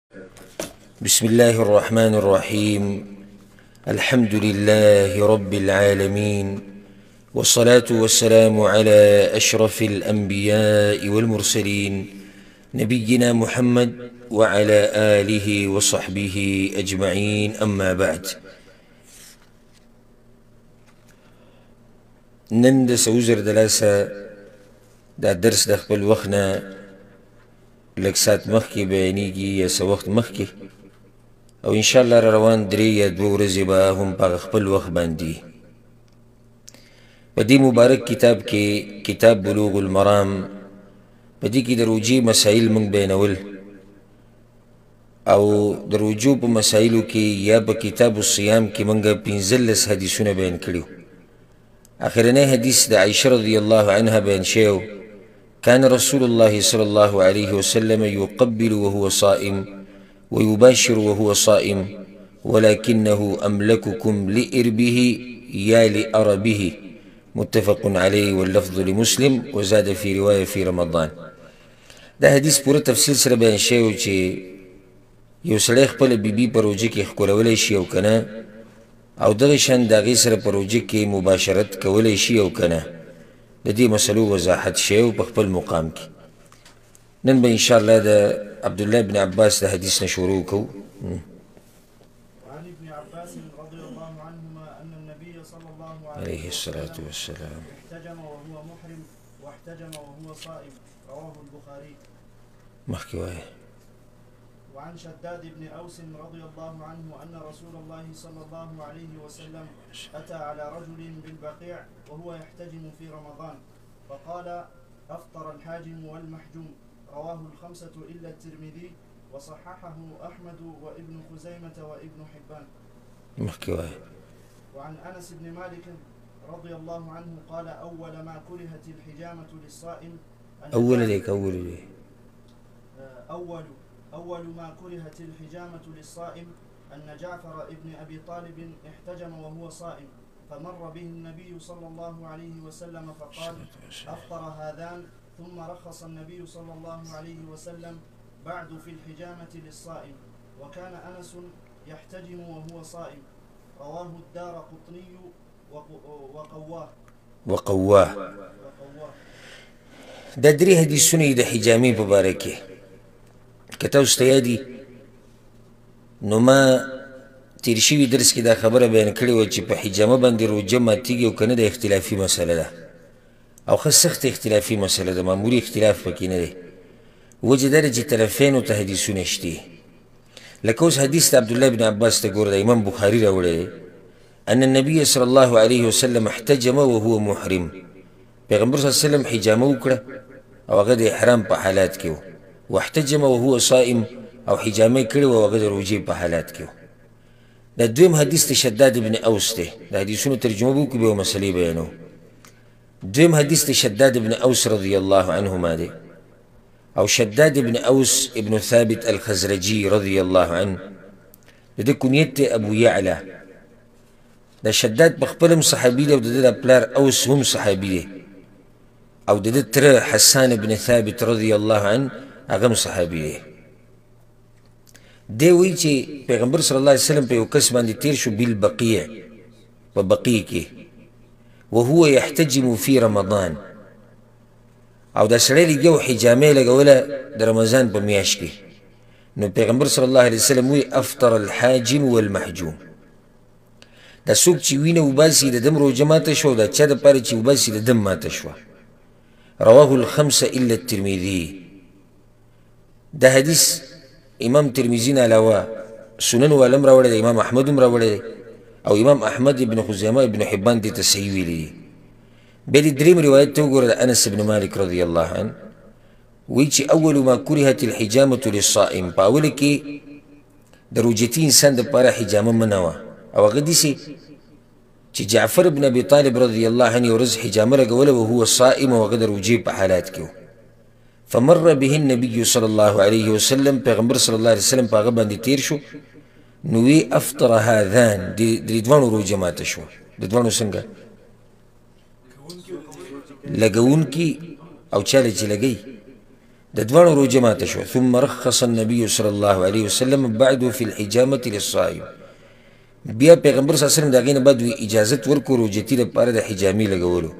بسم الله الرحمن الرحيم. الحمد لله رب العالمين، والصلاة والسلام على أشرف الأنبياء والمرسلين، نبينا محمد وعلى آله وصحبه أجمعين، أما بعد. نن د سوزر دلاسه دا درس د خپل وخت نه لږ ساعت مخکې بیانېږي یا څه وخت مخکې، او انشاءالله را روان 3 یا 2 ورځې به هم په هغه خپل وخت باندې. په دې مبارک کتاب کې، کتاب بلوغ المرام، په دې کې د روژې مسایل موږ بیانول، او د روژو په مسایلو کې یا په کتاب الصیام کې موږ 15 حدیثونه بیان کړي. آخرنی حدیث د عایشه رضی الله عنها بیان شوی، كان رسول الله صلى الله عليه وسلم يقبل وهو صائم ويباشر وهو صائم، ولكنه أملككم لإربه يا لأربه، متفق عليه واللفظ لمسلم، وزاد في رواية في رمضان. دا حدیث پوره تفصیل سره بیان شوی چې یو سړی خپله بیبي په روژه کې ښکلولی شي او که نه، او دغه شان د هغې سره په روژه کې مباشرت کولی شي او که نه. د دې مسلو وضاحت شوی په خپل مقام کې. نن به انشاءالله د عبدالله بن عباس د حدیث نه شروع کوو. وعن ابن عباس رضي الله عنهما أن النبي صلى الله عليه الصلاة والسلام احتجم وهو محرم واحتجم وهو صائم، رواه البخاري. مخکې وایه. وعن شداد بن أوس رضي الله عنه أن رسول الله صلى الله عليه وسلم أتى على رجل بالبقيع وهو يحتجم في رمضان، فقال: أفطر الحاجم والمحجوم، رواه الخمسة إلا الترمذي، وصححه أحمد وابن خزيمة وابن حبان. وعن أنس بن مالك رضي الله عنه قال: أول ما كرهت الحجامة للصائم أول ما كرهت الحجامة للصائم أن جعفر ابن أبي طالب احتجم وهو صائم، فمر به النبي صلى الله عليه وسلم فقال: أفطر هذان. ثم رخص النبي صلى الله عليه وسلم بعد في الحجامة للصائم، وكان أنس يحتجم وهو صائم، رواه الدار قطني وقواه. دا درې حدیثونه د حجامې په باره کې که تاسو ته یادي، نو ما تېر شوي درس کې دا خبره بیان کړې وه چې په حجامه باندې روژه ماتېږي او که نه، د اختلافي مسله ده، او ښه سخته اختلافي مسله ده، معمولي اختلاف پکې نه دی. وجه دا ده چې طرفینو ته حدیثونه شته. لکه اوس حدیث د عبدالله بن عباس ته ګوره، د امام بخاري راوړی دی، ان النبي صلى الله عليه وسلم احتجم وهو محرم. پیغمبر صلی الله علیه وسلم حجامه وکړه او هغه د احرام په حالات کې و، واحتجم وهو صائم، او حجامه کړې وه او هغه د روژې په حالات کې و. دا دویم حدیث د شداد بن اوس دی. د حدیثونو ترجمه به وکړو، بیا مسلې بیانوو. دویم حدیث د شداد بن اوس رضی الله عنهما دی، او شداد بن اوس ابن ثابت الخزرجي رضی الله عنه، د ده کنیت دی ابو یعلا. دا شداد په خپل هم صحابي دی، او د ده د پلار اوس هم صحابي دی، او د ده تره حسان بن ثابت رضی الله عنه هغه هم صحابي دی. دی وایي چې پیغمبر صلی الله علیه وسلم په یو کس باندې تېر شو بالبقیع، په بقیع کې، وهو يحتجم في رمضان، او دا سړی لګیا و حجامه یې لګوله د رمضان په میاشت کې. نو پیغمبر صلی الله علیه وسلم وایي: افطر الحاجم والمحجوم. دا څوک چې وینه وباسي د دم روژه ماته شوه، او دا چا دپاره چې وباسي د دم ماته شوه. رواه الخمسة إلا الترمذي. دا حدیث امام ترمذي نه علاوه سنن والا هم راوړی دی، امام احمد هم راوړی دی، او امام احمد ابن خزیمه ابن حبان دې ته صحیح ویلي دي. بیا دې دریم روایت ته وګوره، د انس بن مالک رضی الله عنه وایي چې اول ما کرهت الحجامة للصائم، په اوله کې د روژتي انسان دپاره حجامه منع وه، او هغه داسې چې جعفر بن ابي طالب رضی الله عنه یو ورځ حجامه لګوله وهو صائم، او هغه د روژې په حالات کې و. فمر به النبي صلى الله عليه وسلم، پیغمبر صلی الله علیه وسلم په هغه باندې تېر شو، نو وی افطر هذان، درې دواړو روژه ماته شوه. د دواړو څنګه؟ لګوونکي او چا له چې لګوي. د دواړو روژه ماته شوه. ثم رخص النبي صلی الله علیه وسلم بعد في الحجامة للصائم. بیا پیغمبر صلی الله علیه وسلم د هغې نه بعد وی اجازت ورکړو روژتي لپاره د حجامې لګولو.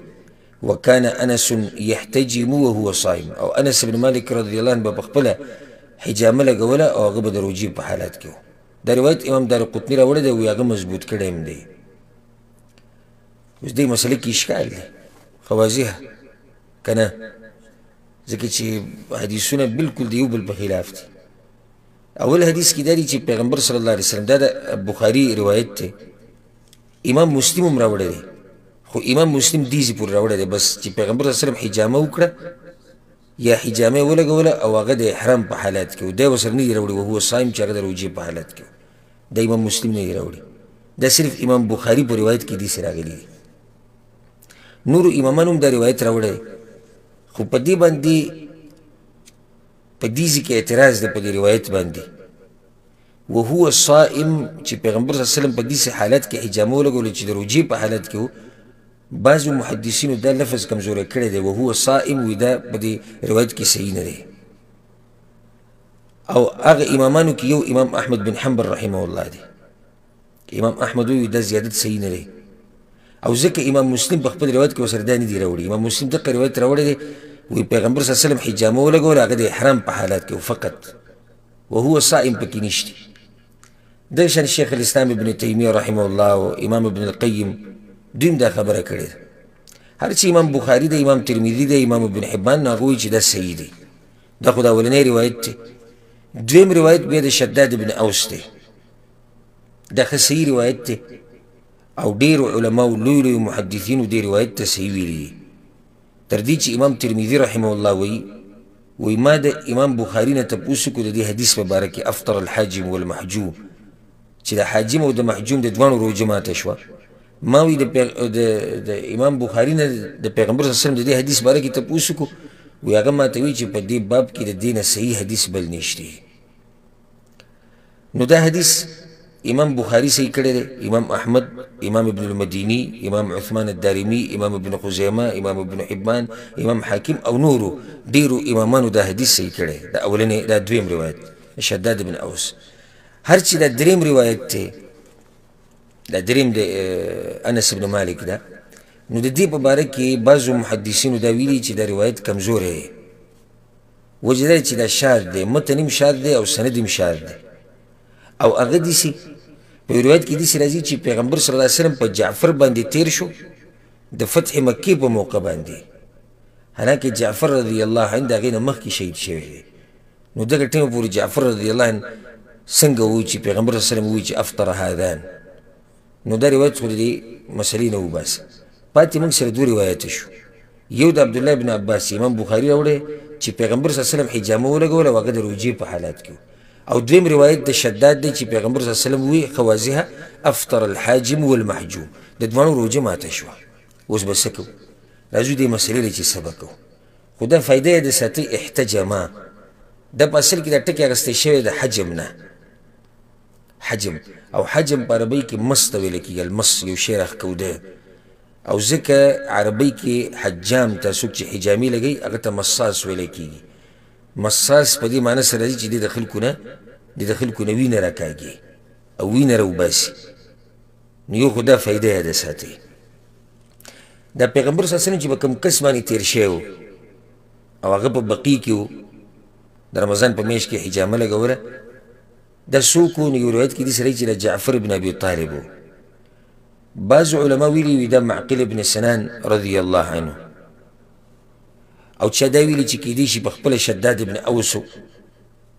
وکان انس یحتجم وهو صائم. او انس بن مالک رضی الله عنه به په خپله حجامه لګوله او هغه به د روژې په حالت کې و. دا روایت امام دارقطني راوړی دی، وایي هغه مضبوط کړی هم دی. اوس دې مسله کې اشکال دی، ښه واضح که نه؟ ځکه چې حدیثونه بالکل د یو بل په خلاف دي. اول حدیث کې دا دی چې پیغمبر صلی الله علیه وسلم، دا د بخاري روایت دی، امام مسلم هم راوړی دی، خو امام مسلم دې ځای پورې راوړی دی بس چې پیغمبر صلی الله علیه وسلم حجامه وکړه یا حجامه یې ولګوله او هغه د احرام په حالت کې و، دی ورسره نه دی راوړي وهو صایم چې هغه د روژې په حالت کې و، دا امام مسلم نه دی راوړي، دا صرف امام بخاري په روایت کې داسې راغلي دي. نورو امامانو هم دا روایت راوړی، خو په دې باندې په دې ځای کې اعتراض دی په دې روایت باندې. وهو صائم چې پیغمبر صلی الله علیه وسلم په داسې حالت کې حجامه ولګوله چې د روژې په حالت کې و، بعضو محدثینو دا لفظ کمزوری کړی دی، وهو صائم، وایي دا په دې روایت کې صحیح نه دی. او هغه امامانو کې یو امام احمد بن حنبل رحمه الله دی، امام احمد وایي دا زیادت صحیح نه دی، او ځکه امام مسلم په خپل روایت کې ورسره دا نه دی راوړي. امام مسلم دغه روایت راوړی دی، وایي پیغمبر صلی الله علیه وسلم حجامه ولګوله، هغه د احرام په حالت کې فقط، وهو صائم پکې نشته. دغه شان شیخ الاسلام ابن تیمیه رحمه الله او امام ابن القیم دوی هم دا خبره کړې ده. هر چې امام بخاري دی، امام ترمذي دی، امام ابن حبان، نو هغه وایي چې دا صحیح دی، دا خو د اولنی روایت دی. دویم روایت بیا د شداد ابن اوس دی، دا ښه صحیح روایت دی، او ډېرو علماو لوی لوی محدثینو دې روایت ته صحیح ویلي دي، تر دې چې امام ترمذي رحمه الله وایي، وایي ما د امام بخاري نه تپوس وکړو د دې حدیث په باره کې، افطر الحاجم والمحجوم، چې د حاجم او د محجوم د دواړو روژه ماته شوه. ما وایي د امام بخاري نه د پیغمبر صلی الله علیه وسلم د دې حدیث باره کې تپوس وکړو، وایي هغه ما ته وایي چې په دې باب کې د دې نه صحیح حدیث بل نشته. نو دا حدیث امام بخاري صحیح کړی دی، امام احمد، امام ابن المدیني، امام عثمان الدارمي، امام ابن خزیمه، امام ابن حبان، امام حاکم او نورو ډېرو امامانو دا حدیث صحیح کړی. دا اولنی، دا دویم روایت شداد بن اوس. هر چې دا دریم روایت دی، دا دریم د انس بن مالک ده، نو د دې په باره کې بعضو محدثینو دا ویلي چې دا روایت کمزوری دی. وجه دا چې دا شاذ دی، متن هم شاذ دی او سند هم شاذ دی. او هغه داسې په روایت کې داسې راځي چې پیغمبر صلی الله علیه وسلم په جعفر باندې تیر شو د فتح مکې په موقع باندې، حالانکه جعفر رضی الله عنه د هغې نه مخکې شهید شوی دی. نو دغه ټیمه پورې جعفر رضی الله عنه څنګه ووایي چې پیغمبر صلی الله علیه وسلم ووایي چې افطر هذان؟ نو دا روایت خو د دې مسلې نه وباسه. پاتې موږ سره دوه روایته شو، یو د عبدالله بن عباس امام بخاري راوړی چې پیغمبر صلی الله علیه وسلم حجامه ولګوله او هغه د روژې په حالت کې و، او دویم روایت د شداد دی چې پیغمبر صلی الله علیه وسلم ووایي ښه واضحه افطر الحاجم والمحجوم، د دواړو روژه ماته شوه. اوس به څه کوو؟ راځو دې مسلې له چې څه به کوو. خو دا فایده یې د ساتي احتجمه، دا په اصل کې دا ټکی اخیستی شوی د حجم نه، حجم، او حجم په عربۍ کې مس ته ویل کېږي، المس یو شی راښکوده، او ځکه عربۍ کې حجام ته څوک چې حجامي لګوي هغه ته مصاص ویل کېږي. مصاص په دې معنی سره راځي چې دې د خلکو نه وینه راکاږي او وینه راوباسي. نو یو خو دا فایده یاده ساتئ. دا پیغمبر صلی الله علیه وسلم چې په کوم کس باندې تېر شوی و او هغه په بقیع کې و، د رمضان په میاشت کې حجامه لګوله، دا څوک و؟ نو یو روایت کې داسې راځي چې د جعفر بن ابي طالب و. بعضو علما ویلي وي دا معقل بن سنان رضی الله عنه، او چا دا ویلي چې کیدای شي په خپله شداد بن اوس و،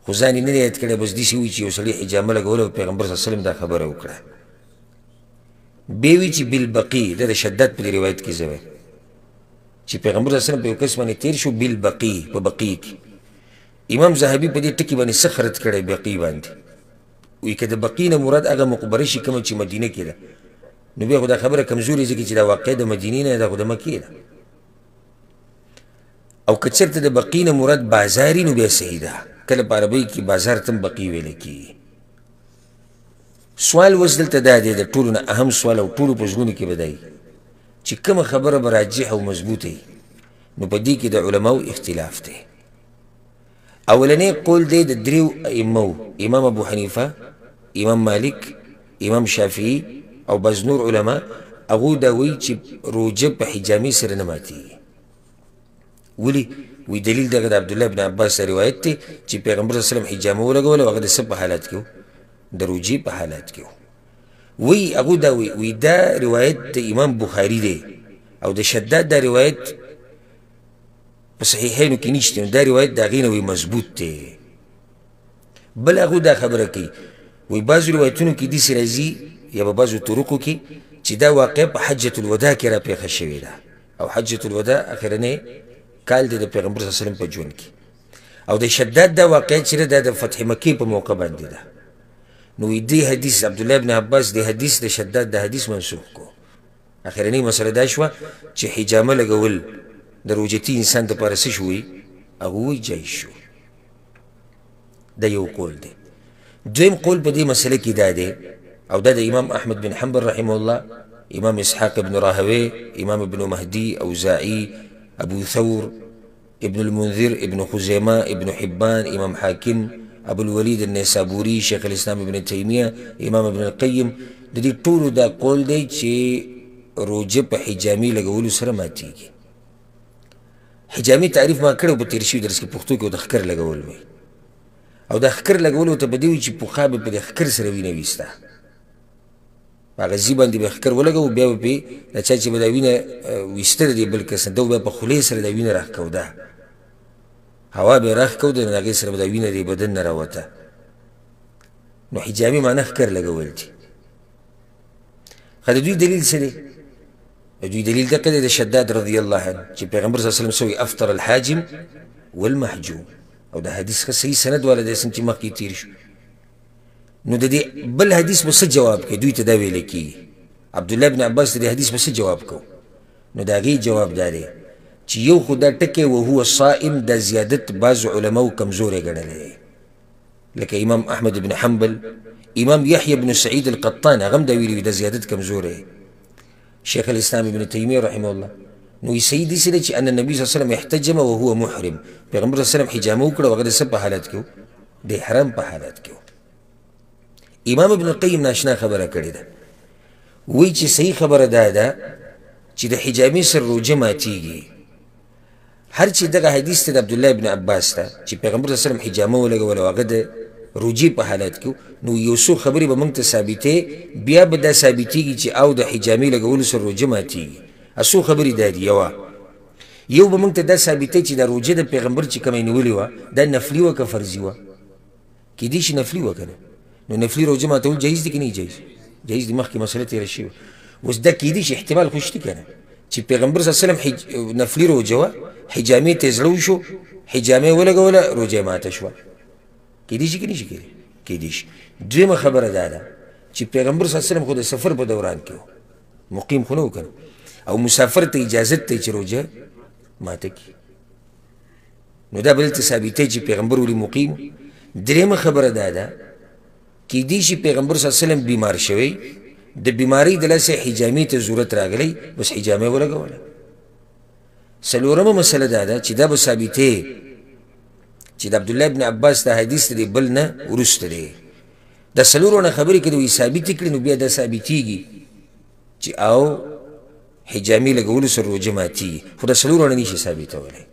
خو ځان یې نه دی یاد کړی، بس داسې ووایي چې یو سړي حجامه لګوله او پیغمبر صلی الله علیه وسلم دا خبره وکړه. بیا وایي چې بالبقیع، دا د شداد په دې روایت کې ځای چې پیغمبر صلی الله علیه وسلم په یو کس باندې تېر شو بالبقیع، په بقیع کې. امام ذهبي په دې ټکي باندې سخت رد کړی بقیع باندې، وایي که د بقیع نه مراد هغه مقبره شي کومه چې مدینه کې ده، نو بیا خو دا خبره کمزورې ځکه چې دا واقع د مدینې نه ده، دا خو د مکې ده. او که چېرته د بقیع نه مراد بازار وي نو بیا صحیح ده، کله په عربۍ کې بازار ته هم بقیع ویل کېږي. سوال اوس دلته دا دی، د ټولو نه اهم سوال او ټولو په زړونو کې به دا وي چې کومه خبره به راجح او مضبوطه وي، نو په دې کې د علماو اختلاف دی. اولنی قول دی د دریو ائمو، امام ابو حنیفه، امام مالک، امام شافعي او بعض نور علما، هغو دا وایي چې روژه په حجامې سره نه ماتېږي. ولې؟ وایي دلیل دغه د عبدالله بن عباس روایت دی چې پیغمبر صلی الله علیه وسلم حجامه ولګوله او هغه د څه په حالت کې و؟ د روژې په حالت کې و. وایي هغو دا وایي، وایي دا روایت د امام بخاري دی او د شداد دا روایت په صحیحینو کې نشته، نو دا روایت د هغې نه وایي مضبوط دی. بل هغو دا خبره کوي، وایي بعضو روایتونو کې داسې راځي یا په بعضو طرقو کې چې دا واقعه په حجة الوداع کې راپېښه شوې ده، او حجة الوداع اخرنی کال دی د پیغمبر صلی الله علیه وسلم په ژوند کې، او د شداد دا واقعه چې ده دا د فتح مکې په موقع باندې ده. نو دې حدیث عبدالله بن عباس دې حدیث د شداد د حدیث منسوخ کو. اخرنۍ مسله دا شوه چې حجامه لګول د روژتي انسان دپاره څه شوي؟ هغه وایي جایز شو. دا یو قول دی. دویم قول په دې مسله کې دا دی، او دا د امام احمد بن حنبل رحمه الله، امام اسحاق بن راهوی، امام ابن مهدي، اوزاعي، ابو ثور، ابن المنذر، ابن خزیمه، ابن حبان، امام حاکم، ابو الولید النیسابوري، شیخ الاسلام ابن تیمیه، امام ابن القیم، د دې ټولو دا قول دی چې روژه په حجامې لګولو سره ماتېږي. حجامې تعریف ما کړی په تېر شوي درس کې، پښتو کې د ښکر لګول وایي، او د ښکر لګولو ته په دې وایي چې پخوا به په دې ښکر سره وینه ویسته، په هغه ځي باندې به ښکر ولګوو، بیا به پرې دا چا چې به دا وینه ویسته د دې بل کس نه، ده به په خولې سره دا وینه راښکوده، هوا به یې راښکوده، نو هغې سره به دا وینه د بدن نه راوته. نو حجامې معنی ښکر لګول دي. ښه، د دوی دلیل څه دی؟ د دوی دلیل دقه دی د شداد رضی الله عنه چې پیغمبر صلی الله علیه وسلم څه وایي؟ افطر الحاجم والمحجوم، او د حدیث ښه صحیح سند والا دی څنګه چې مخکې تېر شو. نو د دې بل حدیث به څه جواب کوي؟ دوی ته دا ویل کېږي، عبدالله بن عباس د دې حدیث به څه جواب کوو؟ نو د هغې جواب دا دی چې یو خو دا ټکی وهو صائم دا زیادت بعض علماو کمزوری ګڼلی دی، لکه امام احمد بن حنبل، امام یحیی بن سعید القطان هغه هم دا ویلي دا زیادت کمزوری، شیخ الاسلام ابن تیمیه رحمه الله. نو صحیح داسې دی چې ان النبي صلی الله علیه وسلم احتجم وهو محرم، پیغمبر صلی الله علیه وسلم حجامه وکړه او هغه د څه په حالت کې و؟ د احرام په حالت کې و. امام ابن القیم ناشنا خبره کړې ده، وایي چې صحیح خبره دا ده چې د حجامې سره روژه ماتېږي. هر چې دغه حدیث ته د عبدالله ابن عباس ته چې پیغمبر صلی الله علیه وسلم حجامه ولګوله او هغه د روژې په حالت کې، نو یو څو خبرې به موږ ته ثابتې، بیا به دا ثابتېږي چې او د حجامې لګولو سره روژه ماتېږي. څو خبرې دا دي، یوه یو به موږ ته دا ثابتې چې دا روژه د پیغمبر چې کومه یې نیولې وه دا نفلي وه که فرضي وه؟ کېدای شي نفلي وه که نه؟ نو نفلي روژه ماتول جایز دي که نه جایز؟ جایز دي، مخکې مسله تېره شوې وه. اوس دا کېدای شي احتمال خو شته که نه چې پیغمبر صلی الله علیه وسلم نفلي روژه وه، حجامې ته یې زړه وشو، حجامې یې ولګوله، روژه یې ماته شوه. کېدای شي که نه شي کېدای؟ کېدای شي. دویمه خبره دا ده چې پیغمبر صلی الله علیه وسلم خو د سفر په دوران کې و، مقیم خو نه و که نه، او مسافر ته اجازت دی چې روژه ماته کړي، نو دا به دلته ثابتوي چې پیغمبر ولې مقیم. درېیمه خبره دا ده کېدای شي پیغمبر صلی الله علیه وسلم بیمار شوی، د بیمارۍ د لاسه حجامې ته ضرورت راغلی، بس حجامه یې ولګوله. څلورمه مسله دا ده چې دا به ثابتې چې د عبدالله بن عباس د حدیث دی بل نه وروسته دی. دا څلور خبرې که دوی ثابتې کړي نو بیا دا ثابتېږي چې او حجامې لګولو سره روژه ماتېږي، خو دا څلور نه شي ثابتولی.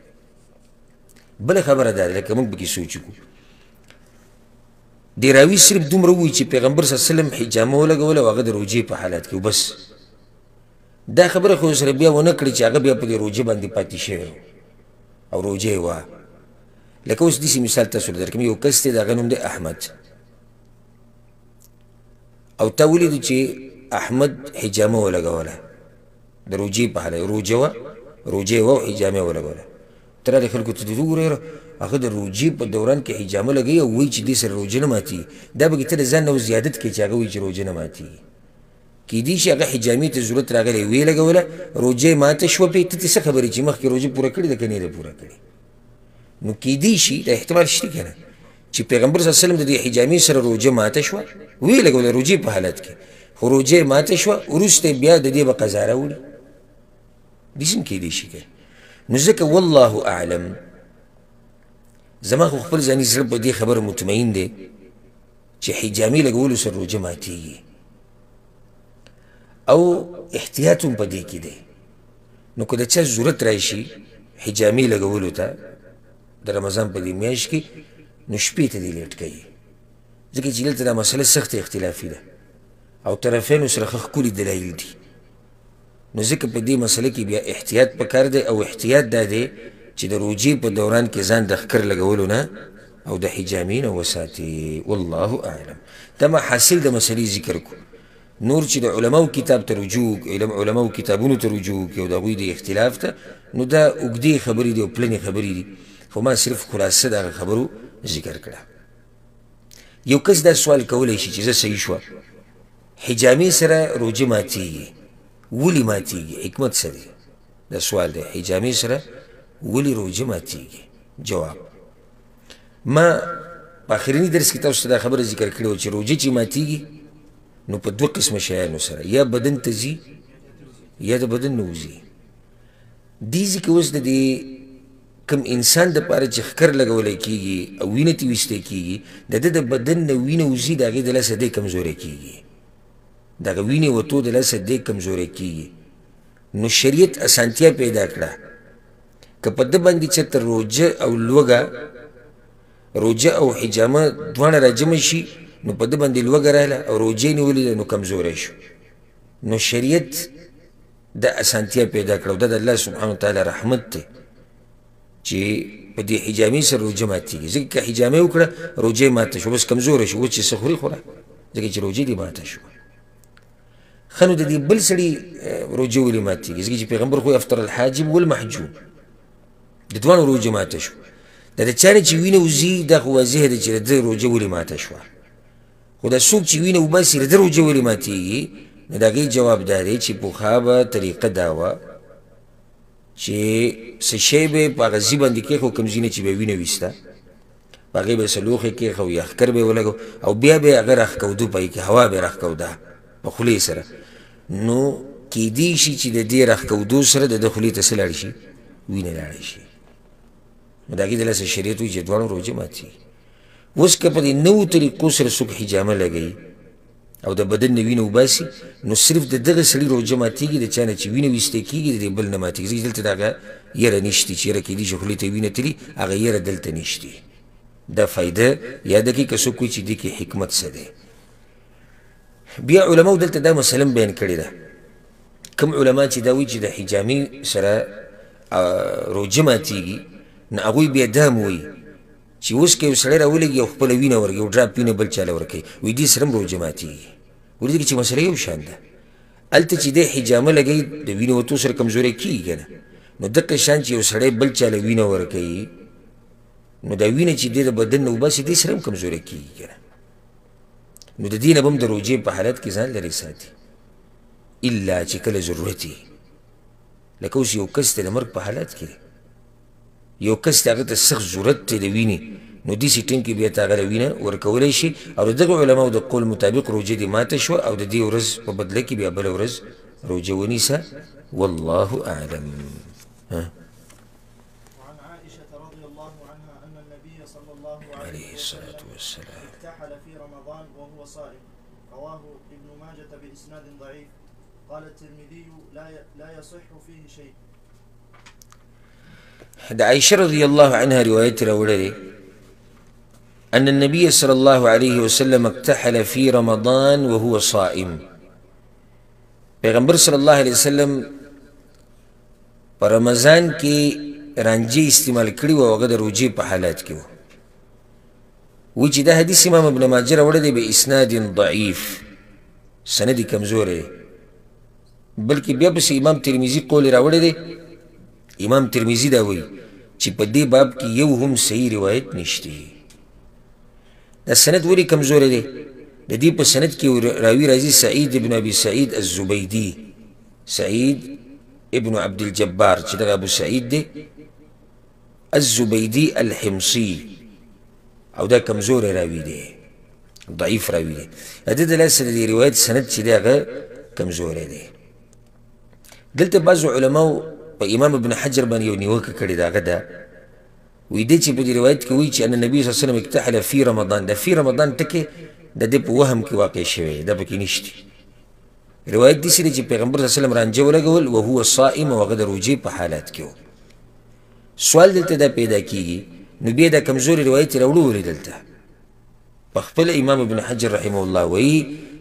بله خبره دا ده لکه موږ پکې سوچ وکړو، د راوي صرف دومره ووایي چې پیغمبر صلی الله علیه وسلم حجامه ولګوله او هغه د روژې په حالت کې، بس دا خبره خو سره بیا ونه کړي چې هغه بیا په دې روژه باندې پاتې شوی او روژه یې وه. لکه اوس داسې مثال تاسو ته درکړم، یو کس دی د هغه نوم دی احمد، او تا ولیدو چې احمد حجامه ولګوله د روژې په حالت، روژه وه، روژه یې وه او حجامه یې ولګوله. ته راغلې خلکو ته دې وګوره هغه د روژې په دوران کې حجامه لګوي او وایي چې دې سره روژه نه ماتېږي، دا به کې ته د ځان نه اوس زیادت کوې چې هغه وایي چې روژه نه ماتېږي. کېدای شي هغه حجامې ته ضرورت راغلی، ویې لګوله، روژه یې ماته شوه پرې، ته ترې څه خبرې چې مخکې روژه پوره کړې ده که نه ده پوره کړې؟ نو کېدای شي دا احتمال شته که نه چې پیغمبر صلی الله علیه وسلم د دې حجامې سره روژه ماته شوه، ویې لګوله روژې په حالت کې، خو روژه یې ماته شوه، وروسته بیا د دې به قضا راوړي، داسې هم کېدای شي که. نو ځکه والله اعلم زما خو خپل ځاني زړه په دې خبره مطمئن دی چې حجامې لګولو سره روژه ماتېږي او احتیاط هم په دې کې دی. نو که د چا ضرورت راشي حجامې لګولو ته د رمضان په دې میاشت کې، نو شپې ته دې لیټ کوي، ځکه چې دلته دا مسله سخته اختلافي ده او طرفینو سره ښه ښکلي دلایل دي. نو ځکه په دې مسله کې بیا احتیاط پکار دی، او احتیاط دا دی چې د روژې په دوران کې ځان د ښکر لګولو نه او د حجامې نه وساتي. والله اعلم. دا ما حاصل د مسلې ذکر کو. نور چې د علماو کتاب ته رجوع، علماو کتابونو ته رجوع وکړي او د هغوی د اختلاف ته، نو دا اوږدې خبرې دي او پلنې خبرې دي، خو ما صرف خلاصه د هغه خبرو ذکر کړه. یو کس دا سوال کولی شي چې زه صحیح شوه، حجامې سره روژه ماتېږي، ولې ماتېږي؟ حکمت څه دی؟ دا سوال دی، حجامې سره ولې روژه ماتېږي؟ جواب، ما په آخرني درس کې تاسو ته دا خبره ذکر کړې وه چې روژه چې ماتېږي نو په دوه قسمه شیانو سره، یا بدن ته ځي یا د بدن نه وځي. دې ځای کې اوس د دې کوم انسان دپاره چې ښکر لګولی کېږي او وینه ترې ویستی کېږي، د ده د بدن نه وینه وځي، د هغې د لاسه دی کمزوری کېږي، د هغه وینې وتو د لاسه دی کمزوری کېږي. نو شریعت اسانتیا پیدا کړه که په ده باندې چېرته روژه او لوږه، روژه او حجامه دواړه راجمع شي، نو په ده باندې لوږه راغله او روژه یې نیولې ده، نو کمزوری شو. نو شریعت د اسانتیا پیدا کړه، او دا د الله سبحانه وتعالی رحمت دی چې په دې حجامې سره روژه ماتېږي. ځکه که حجامه یې وکړه روژه یې ماته شوه، بس کمزوری شو، اوس چې څه خوري خوره، ځکه چې روژه دې ماته شوه. ښه، نو د دې بل سړي روژه ولې ماتېږي؟ ځکه چې پیغمبر خو افطر الحاجب والمحجوم، د دواړو روژه ماته شوه. دا د چا نه چې وینه وځي دا خو واضح ده چې د ده روژه ولې ماته شوه، خو دا څوک چې وینه وباسي د ده روژه ولې ماتېږي؟ نو د هغې جواب دا دی چې پخوا به طریقه دا وه چې څه شی به یې په هغه ځي باندې کېښود، کوم ځای نه چې به یې وینه ویسته، په هغې به یې څه لوښی کېښود یا ښکر به یې ولګو، او بیا به یې هغه راښکودو، په هغې کې هوا به یې راښکوده په خولې سره. نو کیدی شي چې د دې راښکودو سره د ده خولې ته څه لاړ شي؟ وینه لاړه شي. نو د هغې د لاسه شریعت وایي چې دواړو روژه ماتېږي. اوس که په دې نوو طریقو سره څوک حجامه لګوي او د بدن نه وینه وباسي، نو صرف د دغه سړي روژه ماتېږي د چا نه چې وینه ویستی کېږي، د دې بل نه ماتېږي. ځکه دلته د هغه یره نشتي چې یره کېدی شي خولې ته وینه تلي، هغه یره دلته نشتي. دا فایده یاده کړي که څوک وایي چې دې کې حکمت څه دی. بیا علماو دلته دا مسله هم بیان کړې ده، کوم علما چې دا وایي چې د حجامې سره روژه ماتېږي، نو هغوی بیا دا هم وایي چې اوس که یو سړی راولېږي او خپله وینه ورکوي، یو ډراپ وینه بل چا له ورکوي، وایي دې سره هم روژه ماتېږي. ولې؟ ځکه چې مسله یو شان ده. هلته چې دی حجامه لګوي د وینې وتو سره کمزوری کېږي که نه، نو دقه شان چې یو سړی بل چا له وینه ورکوي، نو دا وینه چې دی د بدن نه وباسي دې سره هم کمزوری کېږي که نه، نو د دې نه به هم د روژې په حالت کې ځان لرې ساتي، الا چې کله ضرورت وي. لکه اوس یو کس دی د مرګ په حالت کې دی، یو کس دی هغه ته سخت ضرورت دی د وینې، نو داسې ټیم کې بیا ته هغه له وینه ورکولی شي. او د دغه علماو د قول مطابق روژه دې ماته شوه او د دې ورځ په بدله کې بیا بله ورځ روژه ونیسه. والله اعلم. وعن عائشة رضي الله عنها أن النبي صلى الله عليه الصلاة والسلام اكتحل في رمضان وهو صائم، رواه ابن ماجة بإسناد ضعيف. قال الترمذي لا يصح فيه شيء. د عائشة رضي الله عنها روایت راوړی دی أن النبي صلى الله عليه وسلم اكتحل في رمضان وهو صائم. پیغمبر صلی الله علیه وسلم په رمضان کې رانجې استعمال کړي وو، هغه د روژې په حالت کې وو. وایي چې دا حدیث امام ابن ماجه راوړی دی باسناد ضعیف، سند یې کمزوری دی، بلکې بیا پسې امام ترمذي قول راوړی دی. امام ترمذي دا وایي چې په دې باب کې یو هم صحیح روایت نشته. دا سند ولې کمزوری دی؟ د دې په سند کې راوي راځي سعید ابن ابي سعید الزبیدي، سعید ابن عبد الجبار چې دغه ابو سعید دی الزبیدي الحمصي، او دا کمزوری راوي دی، ضعیف راوي دی. د ده د لاسه د دې روایت سند چې دی هغه کمزوری دی. دلته بعضو علماو په امام ابن حجر باندې یو نیوکه کړې ده، هغه ده وایي دی چې په دې روایت کې وایي چې ان النبي صلی الله علیه وسلم اکتحل فی رمضان، د فی رمضان ټکی د دې په وهم کې واقع شوی، دا پکې نشته. روایت داسې دی چې پیغمبر صلی الله علیه وسلم رانجه ولګول وهو صائم، او هغه د روژې په حالت کې و. سوال دلته دا پیدا کیږي، نو بیا دا کمزوري روایت یې راوړو ولې دلته؟ په خپله امام ابن حجر رحمه الله وایي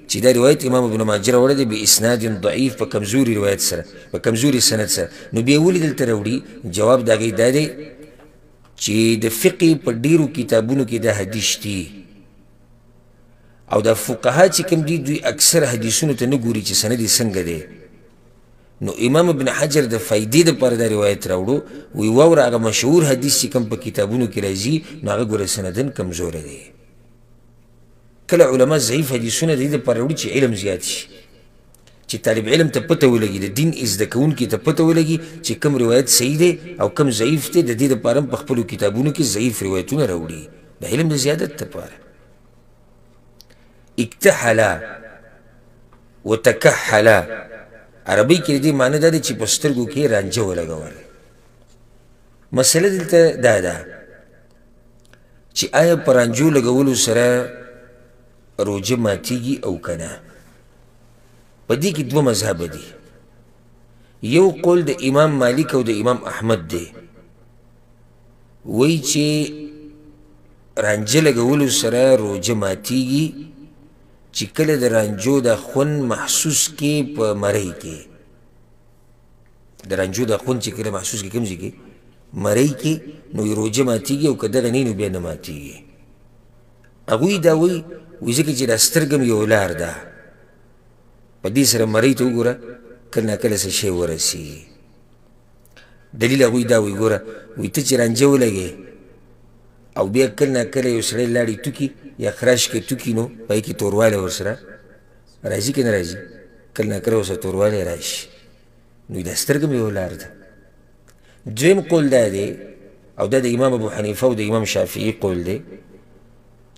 چې دا روایت امام ابن ماجه راوړی دی باسناد ضعیف، په کمزوري روایت سره، په کمزوري سند سره. نو بیا ولې دلته راوړي؟ جواب د هغې دا دی چې د فقې په ډېرو کتابونو کې دا حدیث شتي، او دا فقها چې کوم دي دوی اکثر حدیثونو ته نه ګوري چې سند یې څنګه دی. نو امام ابن حجر د فایدې دپاره دا روایت راوړو، وایي واوره هغه مشهور حدیث چې کوم په کتابونو کې راځي نو هغه ګوره سندن کمزوری دی. کله علما ضعیف حدیثونه د دې دپاره راوړي چې علم زیات شي، چې طالب علم ته پته ولګي، د دین زده کوونکي ته پته ولګي چې کوم روایت صحیح دی او کوم ضعیف دی. د دې دپاره هم په خپلو کتابونو کې ضعیف روایتونه راوړي د علم د زیادت دپاره. اکتحل وتکحل، عربي کې د دې معنی دا دی چې په سترګو کې رانجه ولګول. مسله دلته دا ده چې آیا په رانجو لګولو سره روژه ماتیږي او که نه؟ په دې کې دوه مذهبه دي. یو قول د امام مالک او د امام احمد دی، وایي چې رانجه لګولو سره روژه ماتیږي چې کله د رانجو د خون محسوس کې په مرۍ کې، د رانجو د خون چې کله محسوس کې کوم ځای کې مرۍ کې، نو یې روژه ماتیږي، او که دغه نه نو بیا نه ماتیږي. هغوی دا وایي، وایي ځکه چې دا سترګه هم یو لار ده، په دې سره مرۍ ته وګوره کله ناکله څه شی ورسېږي. دلیل هغوی دا وایي، ګوره وایي ته چې رانجه ولګې او بیا کله ناکله یو سړی لاړې توکي یا خراش کې توکي، نو په هغې کې توروالی ورسره راځي که نه راځي؟ کله ناکله ورسره توروالی راشي، نو دا سترګه هم یو لار ده. دویم قول دا دی، او دا د امام ابو حنیفه او د امام شافعي قول دی،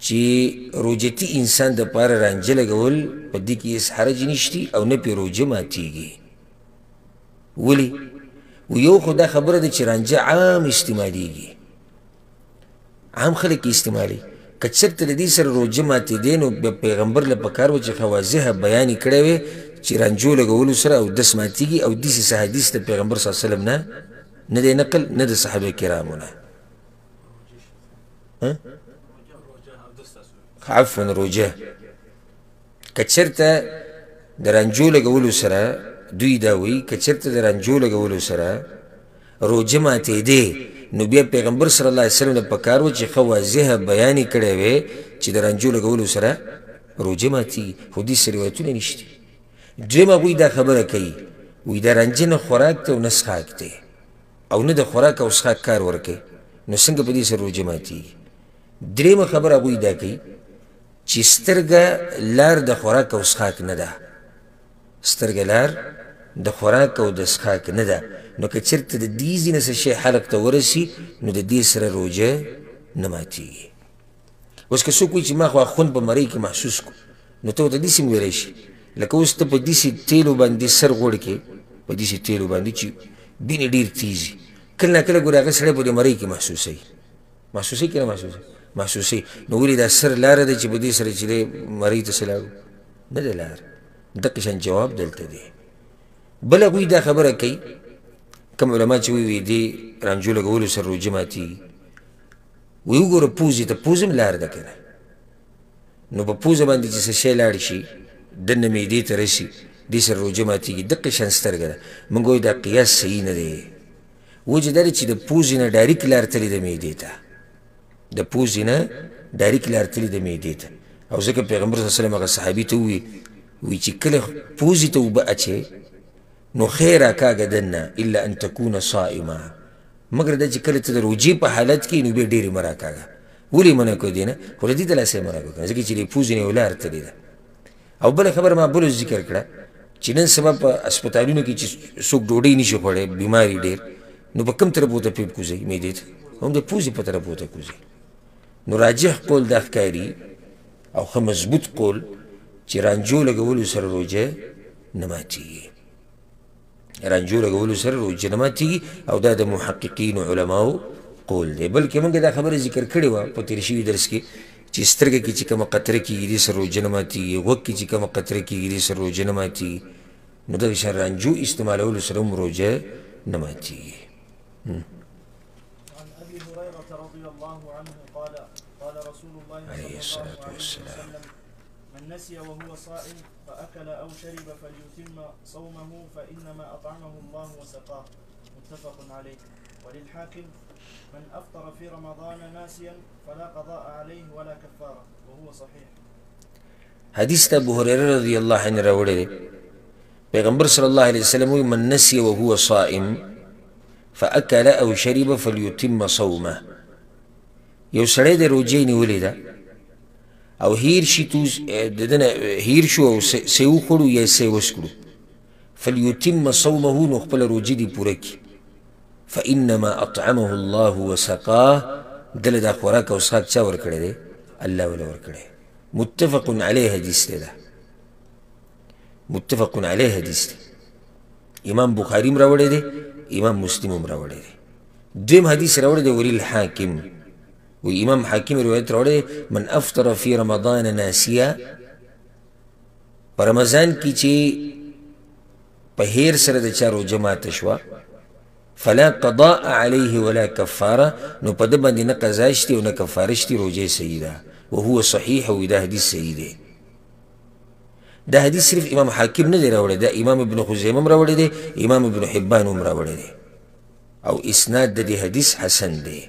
چې روژتي انسان دپاره رانجه لګول په دې کې هېڅ حرج نشتي او نه پرې روژه ماتیږي. ولې؟ یو خو دا خبره ده چې رانجه عام استعمالیږي، عام خلک یې استعمالوي. که چېرته د دې سره روژه ماتېدی نو بیا پیغمبر له پکار و چې ښه واضحه بیان یې کړی وی چې رانجو لګولو سره اودس ماتېږي، او داسې څه حدیث د پیغمبر صلی الله علیه وسلم نه نه دی نقل، نه د صحابه کرامو نه. عفوا روژه که چېرته د رانجو لګولو سره، دوی دا وایي که چېرته د رانجو لګولو سره روژه ماتېدې نو بیا پیغمبر صلی الله علیه وسلم له پکار و چې ښه واضحه بیان یې کړی وی چې د رانجو لګولو سره روژه ماتېږي، خو داسې روایتونه نشته. دویم هغوی دا خبره کوي، وایي دا رانجه نه خوراک دی او نه څښاک دی، او نه د خوراک او څښاک کار ورکوي، نو څنګه په دې سره روژه ماتېږي؟ درېیمه خبره هغوی دا کوي چې سترګه لار د خوراک او څښاک نه ده، سترګه لار د خوراک او د څښاک نه ده، نو که چېرته د دې ځای نه څه شی حلق ته ورسي نو د دې سره روژه نه ماتېږي. اوس که څوک وایي چې ما خو خوند په مرۍ کې محسوس کړو، نو ته ورته داسې هم ویلی شي، لکه اوس ته په داسې تیلو باندې سر غوړ کې، په داسې تیلو باندې چې بینې ډېر تیز وي، کله ناکله ګورې هغه سړی په دې مرۍ کې محسوسوي، محسوسوي که نه محسوسوي؟ محسوسوي. نو ولې دا سر لاره ده چې په دې سره چې دی مرۍ ته څه لاړو؟ نه ده لاره. دقه شان جواب دلته دی. بل هغوی دا خبره کوي، کوم علما چې وایي دې رانجو لګولو سره روژه ماتېږي، وایي وګوره پوزې ته، پوزه هم لار ده که نه، نو په پوزه باندې چې څه شی لاړ شي دننه معدې ته رسي، دې سره روژه ماتېږي. دقه شان سترګه ده. موږ وایو دا قیاس صحیح نه دی. وجه دا ده چې د پوزې نه ډایرک لار تللې ده معدې ته، د پوزې نه ډایرک لار تللې ده معدې ته، او ځکه پیغمبر صلی الله علیه وسلم هغه صحابي ته ووایي، وایي چې کله پوزې ته اوبه اچوې نو خیر راکاږه دننه، الا ان تکون صائما، مګر دا چې کله ته د روژې په حالت کې نو بیا ډېرې مه راکاږه. ولې منع کړو دې نه؟ خو له دې د لاسه یې منع کړو، ځکه چې د پوزې نه یو لار تللې ده. او بله خبره ما بله ذکر کړه چې نن سبا په هسپتالونو کې چې څوک ډوډۍ نشي خوړی، بیماري ډېر، نو په کوم طرف ورته پیپ کوزوي؟ معدې ته، هم د پوزې په طرف ورته کوزوي. نو راجح قول دا ښکاري او ښه مضبوط قول چې رانجو لګولو سره روژه نه ماتېږي، رانجو لګولو سره روژه نه ماتېږي، او دا د محققینو علماو قول دی. بلکې موږ دا خبره ذکر کړې وه په تېر شوي درس کې چې سترګه کې چې کومه قطره کېږي دې سره روژه نه ماتېږي، غوږ کې چې کومه قطره کېږي دې سره روژه نه ماتېږي. نو دغه شان رانجو استعمالولو سره هم روژه نه ماتېږي. عن أبي هريرة رضي الله عنه قال قال رسول الله عليه صلى الله الصلاة عليه والسلام. وسلم من نسي وهو صائم فأكل أو شرب فليتم صومه فإنما أطعمه الله وسقاه. متفق عليه. وللحاكم من أفطر في رمضان ناسيا فلا قضاء عليه ولا كفارة، وهو صحيح. حدیث ته ابو هريره رضی الله عنه راوړی دی، پیغمبر صلی الله علیه وسلم وایي من نسي وهو صائم فأكل أو شرب فليتم صومه. یو سړی د روژې نیولې ده او هیر شي د ده نه هیر شو او څه یې وخوړو یا څه یې وڅکړو، فلیتم صومه، نو خپله روژه دې پوره کړي. فإنما أطعمه الله وسقاه، دله دا خوراک او څښاک چا ورکړی دی؟ الله وله ورکړی. متفق علیه حدیث دی، دا متفق علیه حدیث دی. امام بخاري هم راوړی دی، امام مسلم هم راوړی دی. دویم حدیث راوړی دی وللحاکم، و امام حاکم روایت راوړی دی من افطر فی رمضان ناسیا، په رمضان کې چې په هیر سره د چا روژه ماته شوه فلا قضاء عليه ولا کفاره، نو په ده باندې نه قضا شته او نه کفاره شته، روژه یې صحیح ده. وهو صحیح، او دا حدیث صحیح دی. دا حدیث صرف امام حاکم نه دی راوړی، دا امام ابن خزیمه هم راوړی دی، امام ابن حبان هم راوړی دی، او اسناد د دې حدیث حسن دی.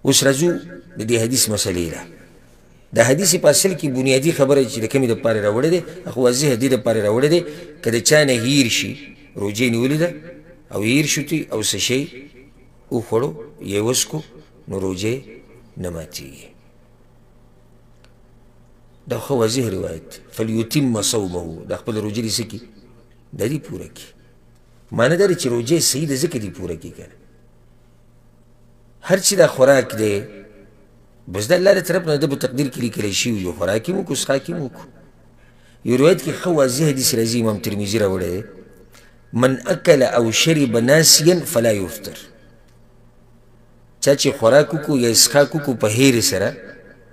اوس راځو د دې حدیث مسئلې له. دا حدیث په اصل کې بنیادي خبره چې د کومې دپاره راوړی دی، خو واضح دې دپاره راوړی دی که د چا نه هیر شي، روژې نیولې ده او هیر شو ترې او څه شی وخوړو یا یې وڅکو، نو روژې نه ماتېږي. دا ښه واضح روایت دی. فلیتم صومه، دا خپله روژه دې څه کړي؟ دا دې پوره کړي. معنی دا دی چې روژه یې صحیح ده ځکه دې پوره کړي که نه. هر چې دا خوراک دی بس د الله له طرف نه ده په تقدیر کې لیکلی شوي، یو خوراک یې وکړو، څښاک یې وکړو. یو روایت کې ښه واضح حدیث راځي، امام ترمذي راوړی دی، من اکل او شرب ناسیا فلا یفطر. چا چې خوراک وکړو یا څښاک وکړو په هېرې سره،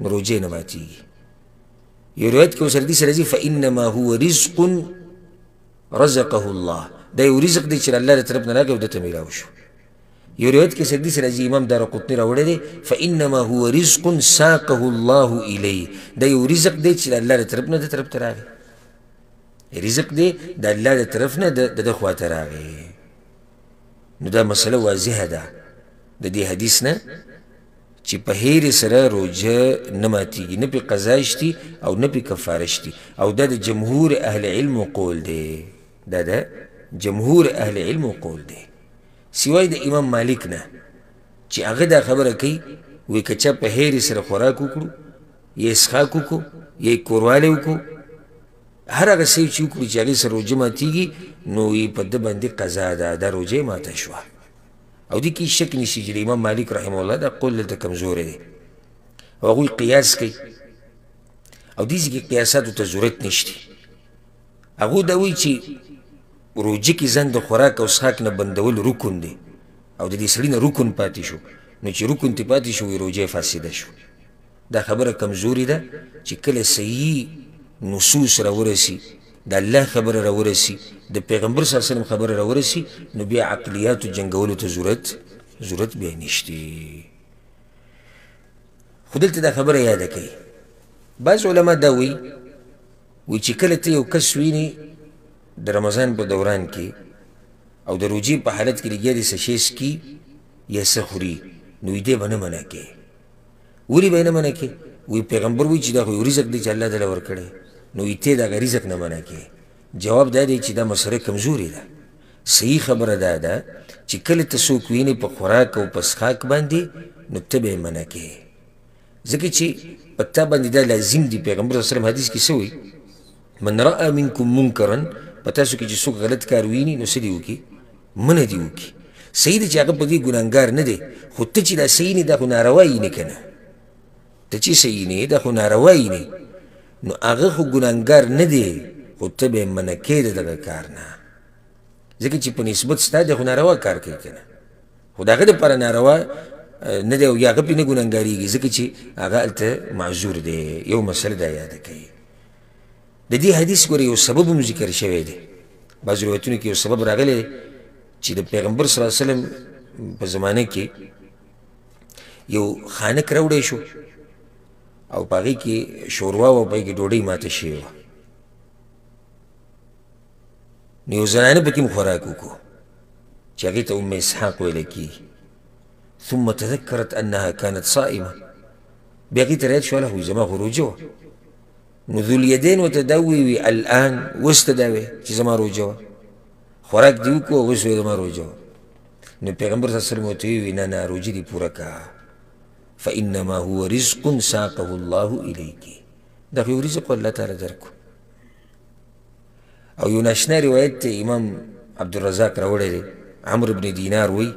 نو روژې نه ماتېږي. یو روایت کې ورسره داسې راځي فانما هو رزق رزقه الله، دا یو رزق دی چې د الله له طرف نه راغی او ده ته میلاو شو. یو روایت کې سره داسې راځي، امام دارقطني راوړی دی، فانما هو رزق ساقه الله الیه، دا یو رزق دی چې د الله له طرف نه ده طرف ته راغی، رزق دی د الله له طرف نه د ده خوا ته راغی. نو دا مسله واضحه ده د دې حدیث نه چې په هېرې سره روژه نه ماتېږي، نه پې قضا شتي او نه پې کفاره شتي. او دا د جمهور اهل علم قول دی، دا د جمهور اهل علم قول دی، سوای د امام مالک نه چې هغه دا خبره کوي وایي که چا په هېرې سره خوراک وکړو یا یې څښاک وکړو یا یې کوروالی وکړو، هر هغه څه چې وکړو چې هغې سره روژه ماتېږي، نو یې په ده باندې قضا ده، دا روژه یې ماته شوه. او دې کې شک نشي چې د امام مالک رحمه الله دا قول دلته کمزوری دی، او هغوی قیاس کوي، او دې ځای کې قیاساتو ته ضرورت نشته. هغوی دا وایي چې روژه کې ځان د خوراک او څښاک نه بندول رکن دی، او د دې سړي نه رکن پاتې شو، نو چې رکن ترې پاتې شو وایي روژه یې فاسده شو. دا خبره کمزوري ده چې کله صحیح نصوص راورسي، د الله خبره راورسي، د پیغمبر صلی الله علیه وسلم خبره راورسي، نو بیا عقلیاتو جنګولو ته ضرورت بیا نشته. خو دلته دا خبره یاده کوي بعض علما دا وایي، وایي چې کله ته یو کس ویني د رمضان په دوران کې او د روژې په حالت کې لګیا دی څه شی څکي یا څه خوري، نو وایي دی به نه منع کوي. ولې به یې نه منع کوي؟ وایي پیغمبر وایي چې دا خو یو رزق دی چې الله دله ورکړی، نو وایي ته د هغه رزق نه منع کوې. جواب دا دی چې دا مسله کمزورې ده. صحیح خبره دا ده چې کله ته څوک وینې په خوراک او په څښاک باندې، نو ته به یې منع کوې، ځکه چې په تا باندې دا لازم دی. پیغمبر صلی الله علیه وسلم حدیث کې څه وایي؟ من رأى منکم منکرا، په تاسو کې چې څوک غلط کار ویني نو څه دې وکړي؟ منع دې وکړي. صحیح ده چې هغه په دې ګناهګار نه دی، خو ته چې دا صحیح نه، دا خو ناروا یې نه که نه، ته چې صحیح نه، دا خو ناروا یې نه، نو هغه خو ګناهګار نه دی، خو ته به یې منع کوې د دغه کار نه، ځکه چې په نسبت ستا دی خو ناروا کار کوي که نه. خو د هغه دپاره ناروا نه دی او یا هغه پرې نه ګنهګارېږي، ځکه چې هغه هلته معذور دی. یو مسله دا یاده کوي. د دې حدیث ګورې یو سبب هم ذکر شوی دی. بعضو روایتونو کې یو سبب راغلی دی چې د پیغمبر صلی الله علیه وسلم په زمانه کې یو خانک راوړی شو او په هغې کې شوروا وه، په هغې کې ډوډۍ ماته شوې وه. نو یو زنانه پکې هم خوراک وکړو چې هغې ته ام اسحاق ویل کېږي. ثم تذکرت انها كانت صائمه، بیا هغې ته رایاد شوله خو زما خو روژه وه. نو ذوالیدین ورته دا وویل الان اوس ته دا وایې چې زما روژه وه، خوراک دې وکړو او اوس وایې زما روژه وه. نو پیغمبر صلی الله علیه وسلم ورته وویل نه نه، روژه دې پوره کړه، فانما هو رزق ساقه الله الیک، دا خو یو رزق الله تعالی درکړو. او یو ناشنا روایت ته امام عبدالرزاق راوړی دی، عمرو بن دینار وایي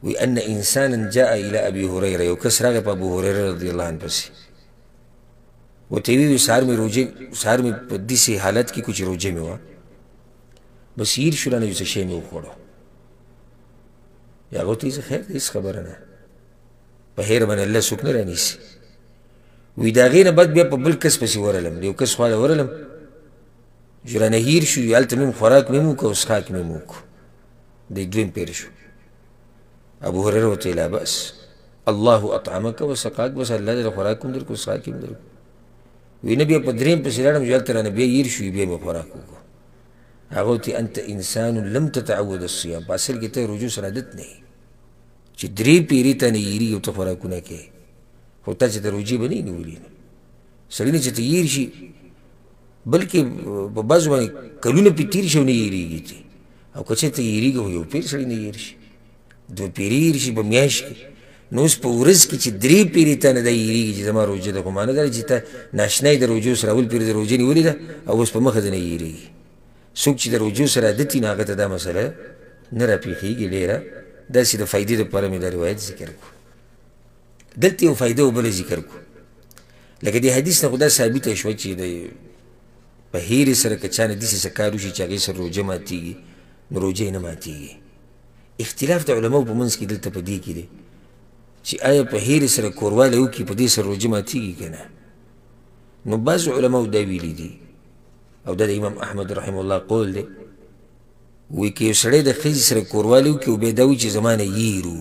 وی ان انسانا جاء الى ابي هريره، یو کس راغی په ابو هريره رضی الله عنه پسې، ورته یې وویل سهار مې روژې، سهار مې په داسې حالت کې کو چې روژه مې وه، بس هېر شو رانه یو څه شی مې وخوړو. هغه ورته ویل خیر دی، هېڅ خبره نه، په هېر باندې الله څوک نه رانیسي. وی د هغې نه بعد بیا په بل کس پسې ورغلم، د یو کس خوا له ورغلم چې رانه هېر شو، هلته مې هم خوراک مې هم وکړو او څښاک مې هم وکړو. دی دویم پېر شو. ابو هريره ورته لا بأس، الله اطعمک وسقاک، بس الله دې خوراک هم درکړو څښاک هم درکړو. وی نه بیا په دریم پسې لاړم چې هلته رانه بیا هېر شو، بیا مې خوراک وکړو. هغه ورته انت انسان لم تتعود الصيام، په اصل کې ته روژو سره عادت نه یې چې درې پیرې ته نه هېرېږي او ته خوراکونه کوې، خو تا چې د روژې به نه یې نیولي. سړي نه چې ته هېر شي، بلکې په بعضو باندې کلونه پرې تېر شي او نه هېرېږي ترې، او که چېرته هېرېږي خو یو پېر سړی نه هېر شي، دوه پیرې هېر شي په میاشت کې. نو اوس په ورځ کې چې درې پیرې تا نه دا هېرېږي چې زما روژه ده، خو معنا دا ده چې ته ناشنا یې د روژو سره اول پېر د روژې نیولې ده او اوس په مخه د نه هېرېږي. څوک چې د روژو سره عادت وي نو هغه ته دا مسله نه راپېښېږي ډېره. داسې د فایدې دپاره مې دا روایت ذکر کړو. دلته یو فایده او بله ذکر کړو. لکه دې حدیث نه خو دا ثابته شوه چې د په هېرې سره که چا نه داسې څه کار وشي چې هغې سره روژه ماتېږي نو روژه یې نه ماتېږي. اختلاف د علماو په منځ کې دلته په دې کې دی چې آیا په هېرې سره کوروالی وکړي په دې سره روژه ماتېږي که نه. نو بعضو علماو دا ویلي دي، او دا د امام احمد رحمه الله قول دی، وایي که یو سړی د ښځې سره کوروالی وکړي او بیا دا وایي چې زما نه هېرو،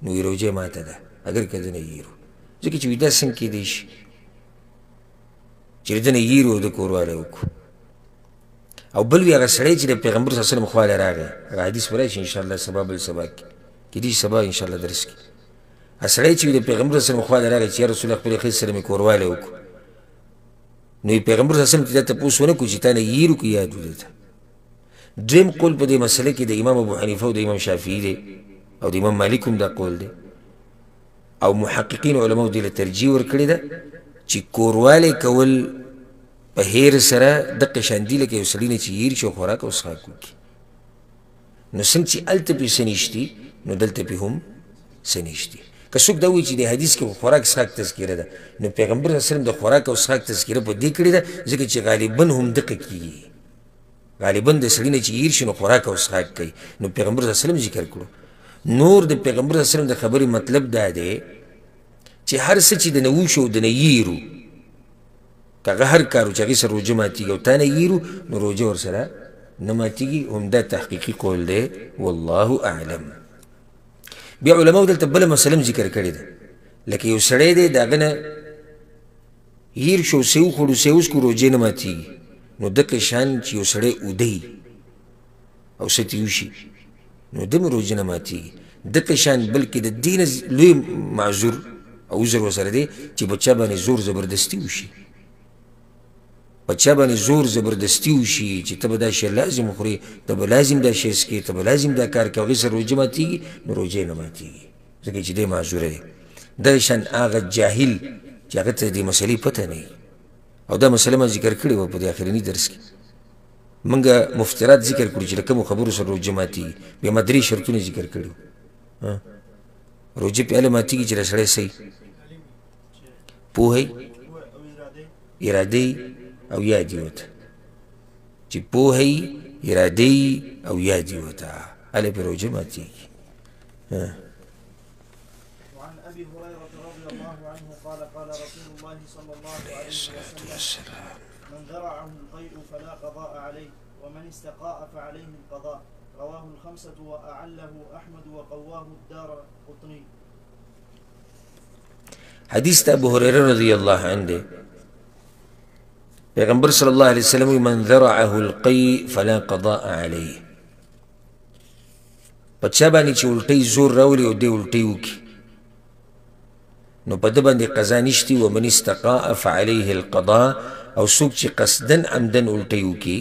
نو وایي روژه یې ماته ده اګر که ده نه هېرو، ځکه چې وایي دا څنګه کېدی شي چې ده نه هېرو او د کوروالی وکړو. او بل وی هغه سړی چې د پیغمبر صلی الله علیه وسلم خواله راغی، هغه حدیث به راشي انشاءالله سبا بل سبا کې، کېدای شي سبا انشاءالله درس کې. هغه سړی چې د پیغمبر صلی الله علیه وسلم خواله راغی چې یا رسول الله خپلې ښځې سره مې کوروالی وکړو، نو یې پیغمبر صلی الله علیه وسلم ته دا تپوس ونه کړو چې تا نه هېرو که یاد و ده ته. دویم قول په دې مسله کې د امام ابو حنیفه او د امام شافعي دی، او د امام مالک هم دا قول دی، او محققین علماو دې له ترجیح ورکړې ده چې کوروالی کول په هېر سره دقه شان دي لکه یو سړي نه چې هېر شي او خوراک او څښاک وکړي. نو څنګه چې هلته پرې څه نشتي نو دلته پرې هم څه نشتي. که څوک دا وایي چې د حدیث کې خوراک څښاک تذکره ده، نو پیغمبر صلی الله علیه وسلم د خوراک او څښاک تذکره په دې کړې ده ځکه چې غالبا هم دقه کېږي، غالبا د سړي نه چې هېر شي نو خوراک او څښاک کوي، نو پیغمبر صلی الله علیه وسلم ذکر کړو. نور د پیغمبر صلی الله علیه وسلم د خبرې مطلب دا دی چې هر څه چې د نه وشو او د نه هېرو، که هغه هر کار و چې هغې سره روژه ماتېږي او تا نه هېرو نو روژه ورسره نه ماتېږي. همدا تحقیقي قول دی، والله اعلم. بیا علماو دلته بله مسله هم ذکر کړې ده، لکه یو سړی دی د هغه نه هېر شو، څه یې وخوړو څه یې وڅکو روژې نه ماتېږي. نو دقه شان چې یو سړی اوده وي او څه ترې وشي نو ده هم روژه نه ماتېږي. دقه شان بلکې د دې نه لوی معذور او عذر ورسره دی چې په چا باندې زور زبردستي وشي، په چا باندې زور زبردستي وشي چې ته به دا شی لازم خورې، ته به لازم دا شی څکې، ته به لازم دا کار کوې، هغې سره روژه ماتېږي نو روژه یې نه ماتېږي ځکه چې دی معذوره دی. دغه شان هغه جاهل چې هغه ته د دې مسلې پته نه وي، او دا مسله ما ذکر کړې وه په دې اخرني درس کې، موږ مفترات ذکر کړو چې له کومو خبرو سره روژه ماتېږي، بیا ما درې شرطونه ذکر کړي وو. روژه پې هله ماتېږي چې سړی څه پوهه، اراده او یاد یې ورته، چې پوهه، اراده او یاد یې ورته. هله پرې روژه ماتېږي. وعن أبي هريرة رضي الله عنه قال قال رسول الله صلى الله عليه وسلم من ذرعه القيء فلا قضاء عليه ومن استقاء فعليه القضاء. رواه الخمسة وأعله أحمد وقواه الدارقطني. حدیث ته ابو هريره رضی الله عنه دی، پیغمبر صلی الله علیه وسلم من ذرعه القیء فلا قضاء علیه. په چا باندې چې الټۍ زور راولي او دی الټۍ وکړي نو په ده باندې قضا نشتي. ومن استقاء فعلیه القضاء، او څوک چې قصدن عمدن الټۍ وکړي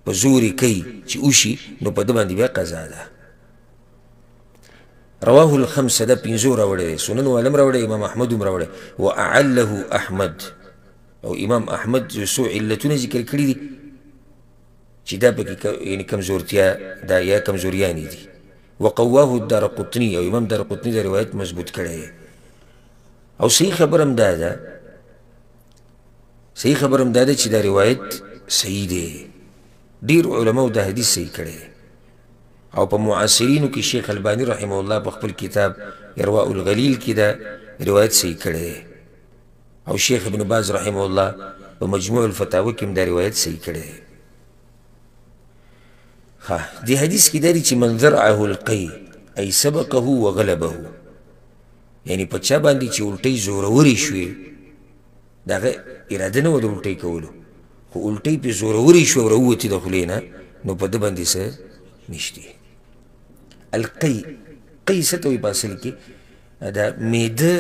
په زور یې کوي چې وشي نو په ده باندې بیا قضا ده. رواه الخمسة، دا پنځو راوړی دی، سنن والا هم راوړی، امام احمد هم راوړی. واعله احمد، او امام احمد یو څو علتونه ذکر کړي دي چې دا پکې یعنې کمزورتیا ده یا کمزوریانې دي. وقواه الدارقطني، او امام دارقطني دا روایت مضبوط کړی دی. او صحیح خبره هم دا ده، صحیح خبره هم دا ده چې دا روایت صحیح دی. ډېر علماو دا حدیث صحیح کړی دی. او په معاصرینو کې شیخ الباني رحمه الله په خپل کتاب ارواء الغلیل کې دا روایت صحیح کړی دی. او شیخ ابن باز رحمه الله په مجموع الفتاوی کې هم دا روایت صحیح کړی دی. ښه، دې حدیث کې دا دي چې من ذرعه القی ای سبقه وغلبه، یعنې په چا باندې چې الټۍ زورورې شوې، د هغه اراده نه وه د الټۍ کولو، خو الټۍ پرې زورورې شوې او راووتې د خولې نه، نو په ده باندې څه نشتي. القی، قی څه ته وایي په اصل کې؟ دا معده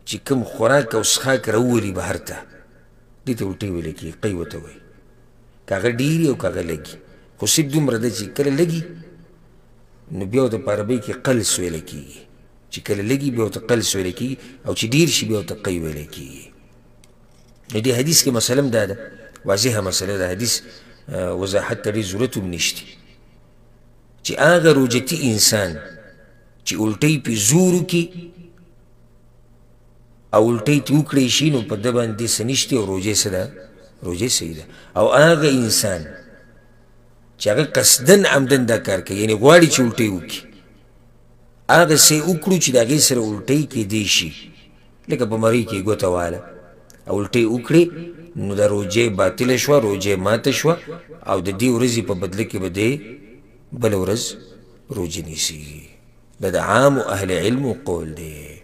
چې کوم خوراک او څښاک راوولي بهر ته، دې ته الټۍ ویل کېږي، قی ورته وایي. که هغه ډېري او که هغه لږي، خو صرف دومره ده چې کله لږي نو بیا ورته په عربۍ کې قلس ویل کېږي، چې کله لږي بیا ورته قلس ویل کېږي، او چې ډېر شي بیا ورته قی ویل کېږي. نو دې حدیث کې مسله هم دا ده، واضحه مسله ده، حدیث وضاحت ته ډېر ضرورت هم نشته، چې هغه روژتي انسان چې الټۍ پې زور وکړي او الټۍ ترې وکړی شي نو په ده باندې څه نشته او روژه څه ده، روژه صحیح ده. او هغه انسان چې هغه قصدن عمدن دا کار کوي، یعنې غواړي چې الټۍ وکړي، هغه څه یې وکړو چې د هغې سره الټۍ کېدی شي، لکه په مرۍ کې یې ګوته واله او الټۍ وکړې، نو دا روژه باطله شوه، روژه ماته شوه، او د دې ورځې په بدله کې به دی بله ورځ روژه نیسي. دا د عامو اهل علمو قول دی.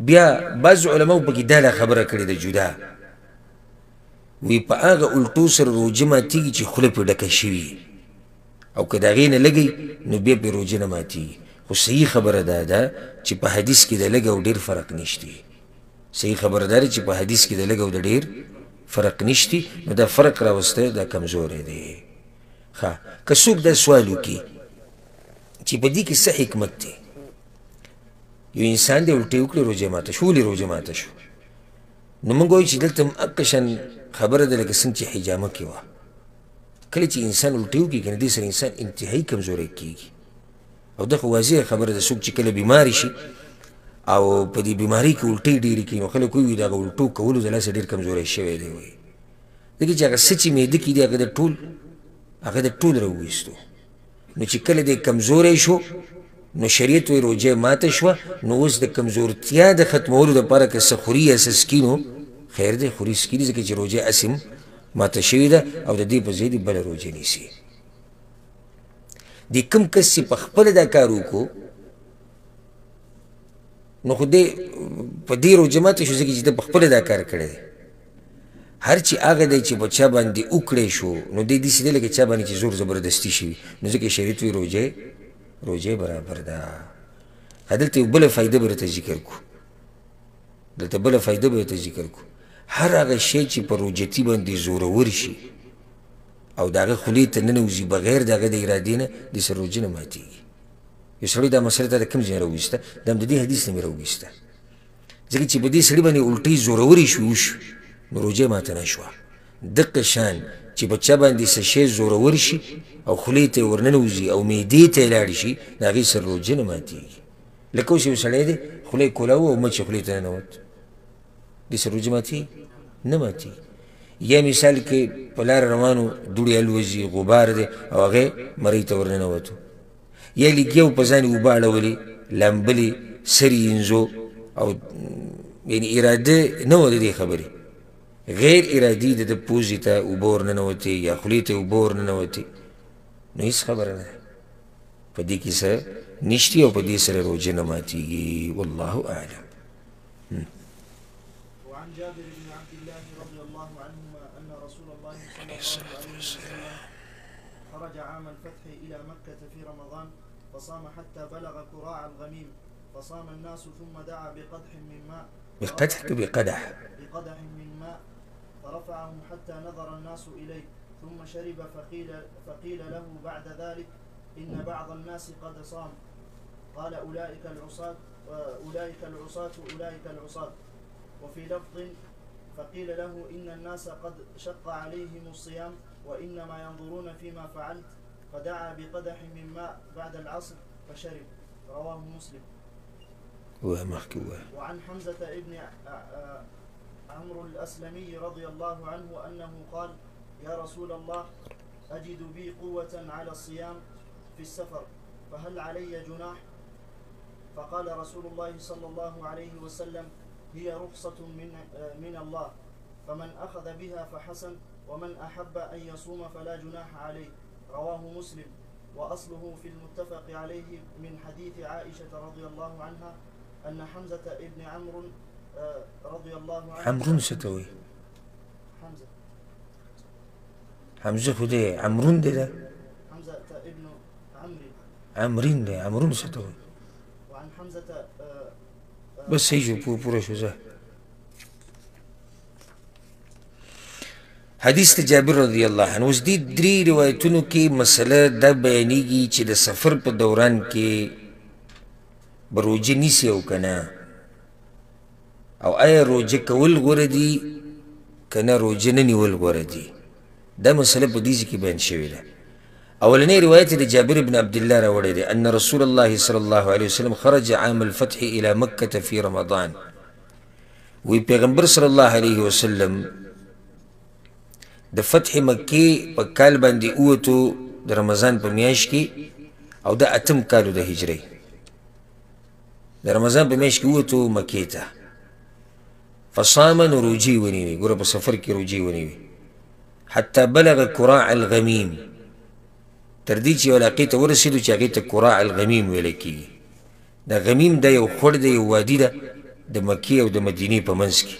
بیا بعض علماو پکې دا لا خبره کړې ده جدا، وی په هغه الټو سره روژه ماتېږي چې خوله پرې ډکه شوي، او که د هغې نه لږی نو بیا پرې روژه نه ماتېږي. خو صحیح خبره دا ده چې په حدیث کې د لږ او ډېر فرق نشته. صحیح خبره دا ده چې په حدیث کې د لږ او د ډېر فرق نشته، نو دا فرق راوستی دا کمزوری دی. ښه، که څوک دا سوال وکړي چې په دې کې څه حکمت دی، یو انسان دی الټۍ وکړې روژه ماته شو، ولې روژه ماته شو؟ نو موږ وایو چې دلته هم هقه شان خبره ده لکه څنګه چې حجامه کې وه. کله چې انسان الټۍ وکړي که نه، دې سره انسان انتهایي کمزوری کېږي. او دا خو واضحه خبره ده، څوک چې کله بیمار شي او په دې بیمارۍ کې الټۍ ډېرې کوي، نو خلک وایي د هغه الټو کولو د لاسه ډېر کمزوری شوی دی. وایي ځکه چې هغه څه چې معده کې دي هغه د ټول راوویستو. نو چې کله دی کمزوری شو نو شریعت وایي روژه ماته شوه، نو اوس د کمزورتیا د ختمولو دپاره که څه خوري یا څه څکي نو خیر دی، خوري څکي دي، ځکه چې روژه هسې هم ماته شوې ده او د دې په ځای دې بله روژه نیسي. د کوم کس چې په خپله دا کار وکړو نو خو دی په دې روژه ماته شو، ځکه چې ده په خپله دا کار کړی دی. هر چې هغه دی چې په چا باندې وکړی شو نو دی داسې دی لکه چا باندې چې زور زبردستي شوي، نو ځکه شریعت وایي روژه برابر ده. دلته یو بله فایده به درته ذکر کړو، دلته بله فایده به درته ذکر کړو. هر هغه شی چې په روژتي باندې زورور شي او د هغه خولې ته ننوځي بغیر د هغه د ارادې نه، دې سره روژه نه ماتېږي. یو سړی دا مسله ته د کوم ځای نه راوویسته؟ دا هم د دې حدیث نه مې راوویسته، ځکه چې په دې سړي باندې الټۍ زورورې شوې وشوې نو روژه ماته نه شوه. دقه شان چې په چا باندې څه شی زورور شي او خولې ته یې ورننوځي او معدې ته یې لاړ شي، د هغې سره روژه نه ماتېږي. لکه اوس یو سړی دی خوله یې کولاوه او مچ یې خولې ته ننوت، دې سره روژه ماتېږي؟ نه ماتېږي. یا مثال کې په لاره روانو دوړې الوځي، غبار دی او هغې مرۍ ته ورننوتو، یا لګیا و په ځان یې اوبه اړولې، لامبلې، سر یې اینځو، او یعنې اراده نه وه د دې خبرې، غیر ارادي د ده پوزې ته اوبه ورننوتې یا خولې ته اوبه ورننوتې، نو هېڅ خبره نه ده، په دې کې څه نشتي او په دې سره روژه نه ماتېږي. والله اعلم. وعن جابر بن عبد الله رضي الله عنهما أن رسول الله صلى الله عليه وسلم خرج عام الفتح إلى مكة في رمضان فصام حتى بلغ كراع الغميم، فصام الناس ثم دعا بقدح من ماء. بقدح بقدح بقدح من ماء فرفعه حتى نظر الناس إليه ثم شرب، فقيل له بعد ذلك إن بعض الناس قد صام، قال أولئك العصاة أولئك العصاة أولئك العصاة. وفي لفظ فقيل له إن الناس قد شق عليهم الصيام وإنما ينظرون فيما فعلت، فدعا بقدح من ماء بعد العصر فشرب. رواه مسلم. وعن حمزة ابن عمرو الأسلمي رضي الله عنه أنه قال يا رسول الله أجد بي قوة على الصيام في السفر فهل علي جناح؟ فقال رسول الله صلى الله عليه وسلم هي رخصة من الله، فمن أخذ بها فحسن، ومن أحب أن يصوم فلا جناح عليه. رواه مسلم. وأصله في المتفق عليه من حديث عائشة رضي الله عنها أن حمزة ابن عمرو رضي الله عنه عمرو ستوي حمزة حمزة خدي عمرو ده حمزة ابن عمرو عمرين ده عمرو ستوي. وعن حمزة بس هيجو پورا شو زه. حدیث ته جابر رضی الله عنه. اوس دې درې روایتونو کې مسله دا بیانېږي چې د سفر په دوران کې به روژه نیسي او که نه، او آیا روژه کول غوره دي که نه روژه نه نیول غوره دي. دا مسله په دې ځای کې بیان شوې ده. اولنی روایت د جابر بن عبد الله راوړی دی ان رسول الله صلی الله علیه وسلم خرج عام الفتح الى مکة فی رمضان. وی پیغمبر صلی الله علیه وسلم د فتح مکې په کال باندې ووتو د رمضان په میاشت کې، او د اتم کالو د هجرۍ د رمضان په میاشت کې ووتو مکې ته. فصام، نو روژې ونیوې، ګوره په سفر کې روژې ونیوې، حتی بلغ کراع الغمیم، تر دې چې یو علاقې ته ورسېدو چې هغې ته کراع الغمیم ویل کېږي. د غمیم دا یو خوړ دی، یو وادي ده د مکې او د مدینې په منځ کې،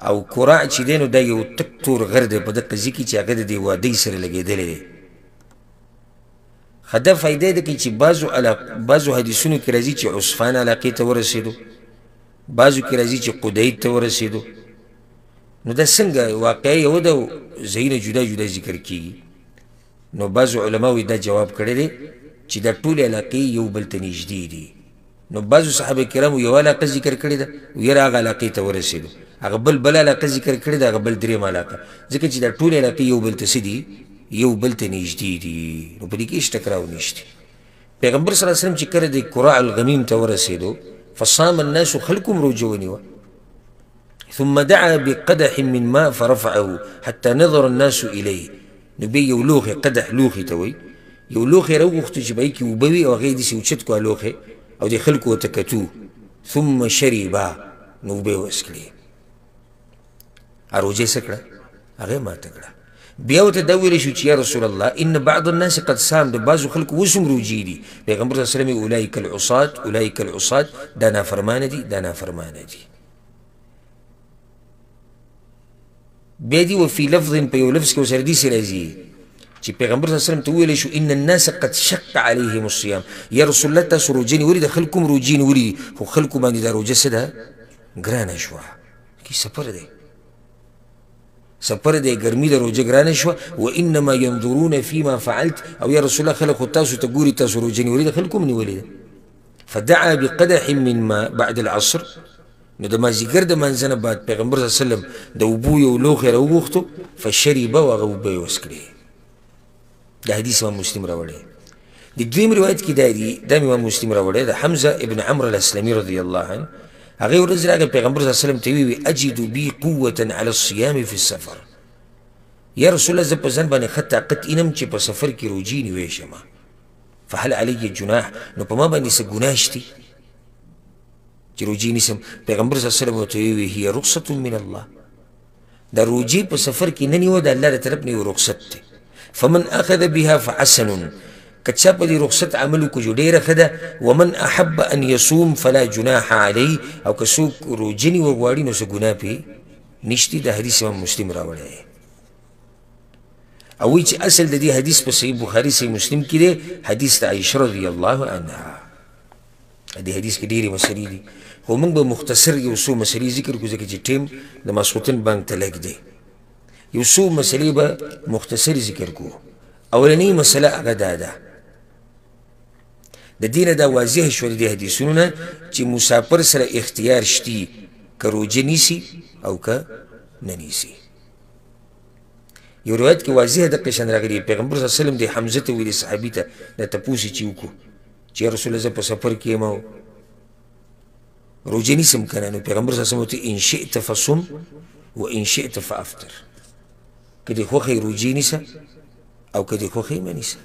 او کراع چې دی نو دا یو تک تور غر دی په دقه ځای کې چې هغه د دې وادۍ سره لګېدلی دی. ښه دا فایده ده چې بعضو حدیثونو کې راځي چې عصفان علاقې ته ورسېدو، بعضو کې راځي چې قدید ته ورسېدو. نو دا څنګه واقعه یوه ده او ځایونه جدا جدا ذکر کېږي. نو بعضو علماو یې دا جواب کړی دی چې دا ټولې علاقې یو بل ته نږدې دي. نو بعضو صحابه کرامو یوه علاقه ذکر کړې ده، یاره هغه علاقې ته ورسېدو، هغه بل بله علاقه ذکر کړې ده، هغه بل درېیمه علاقه، ځکه چې دا ټولې علاقې یو بل ته څه دي، یو بل ته نږدې دي. نو په دې کې هېڅ ټکراو نشته. پیغمبر صلی الله علیه وسلم چې کله د کراع الغمیم ته ورسېدو فصام الناس، خلکو هم روژه ونیوه. ثم دعا بقدح من ماء فرفعه حتى نظر الناس إليه. نو بیا یو لوښی، قدح لوښي ته وایي، یو لوښی راوغوښتو چې په هغې کې اوبه وي، او هغه یې داسې اوچت کړو لوښی، او د خلکو ورته کتو. ثم شربا، نو اوبه یې وڅکلې. روژه یې څه کړه؟ هغه یې ماته کړه. بیا ورته دا ویلی شو چې یا رسول الله ان بعض الناس قد صام، د بعضو خلکو اوس هم روژې دي. پیغمبر صلی الله علیه وسلم اولئک العصاة اولئک العصاة، دا نافرمانه دي، دا نافرمانه دي. بیا دي وفي لفظ، په یو لفظ کې ورسره داسې راځي چې پیغمبر صلی الله علیه وسلم ته وویلی شو ان الناس قد شق علیهم الصیام، یا رسول الله تاسو روژې نیولې ده، خلکو هم روژې نیولې دي، خو خلکو باندې دا روژه څه ده؟ ګرانه شوه. کې سفر دی، سفر دی، ګرمي ده، روژه ګرانه شوه. وانما ينظرون فيما فعلت، او یا رسول الله خلک خو تاسو ته ګوري، تاسو روژه نیولې ده، خلکو هم نیولې ده. فدعا بقدح من ماء بعد العصر، نو د مازدیګر د مانځه نه بعد پیغمبر صلی الله علیه وسلم د اوبو یو لوښی راوغوښتو، فشرب، او هغه اوبه یې وڅکلې. دا حدیث امام مسلم راوړی. د دویم روایت کې دا دی، دا امام مسلم راوړی د حمزه ابن عمرو الاسلمي رضی الله عنه هغې ورځ راغی پیغمبر صلی الله علیه وسلم ته ویې اجد بي قوة علی الصیام فی السفر، یا رسول الله زه په ځان باندې ښه طاقت اینم چې په سفر کې روژې نیوی شم، فهل علی جناح، نو په ما باندې څه ګناه شتي چې روژې نیسم؟ پیغمبر صلی الله علیه وسلم ورته ویې هي رخصة من الله، د روژې په سفر کې نه نیوه د الله د طرف نه یو رخصت دی، فمن اخذ بها فحسن، که چا په دې رخصت عمل وکړو جو ډېره ښه ده، ومن احب ان یصوم فلا جناح علیه، او که څوک روژه نیوه غواړي نو څه ګناه پرې نشتي. د حدیث امام مسلم راوړی دی. او وایي چې اصل د دې حدیث په صحیح بخاري صحیح مسلم کې دی، حدیث د عایشه رضی الله عنها. دې حدیث کې ډېرې مسلې دي، خو موږ به مختصر یو څو مسلې ذکر کړو، ځکه چې ټایم د ماسخوتن بانک ته لږ دی. یو څو مسلې به مختصر ذکر کړو. اولنۍ مسله هغه دا ده، د دې نه دا واضح شوه د دې حدیثونو نه چې مسافر سره اختیار شتي که روژه نیسي او که نه نیسي. یو روایت کې واضح دقه شان راغلي، پیغمبر صلی الله علیه وسلم د حمزه ته ویلي صحابي ته دا تپوس یې چې وکړو چې یا رسول الله زه په سفر کې یم او روژه نیسم که نه، نو پیغمبر صلی الله علیه وسلم ورته ان شئت فصم و ان شئت فافطر، که دې خوښه یې روژې نیسه او که دې خوښه یې مه نیسه،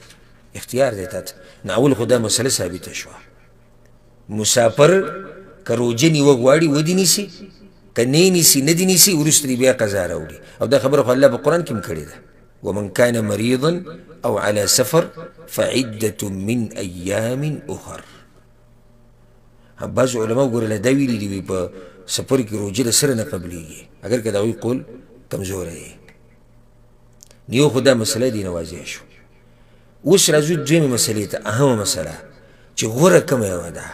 اختیار دی تا ته. نو اول خو دا مسله ثابته شوه، مسافر که روژه نیوه غواړي ودې نیسي، که نه یې نیسي نه دې نیسي، وروسته دې بیا قضا راوړي. او دا خبره خو الله په قرآن کې هم کړې ده، ومن کان مریضا او علی سفر فعدة من ایام اخر. بعض علماء ګوره له دا ویلي دي په سفر کې روژه له سره نه قبلېږي، اګر که د هغوی قول کمزوری دی. نو یو خو دا مسله دې نه واضح شو. اوس راځو دویمې مسلې ته، اهمه مسله چې غوره کومه یوه ده.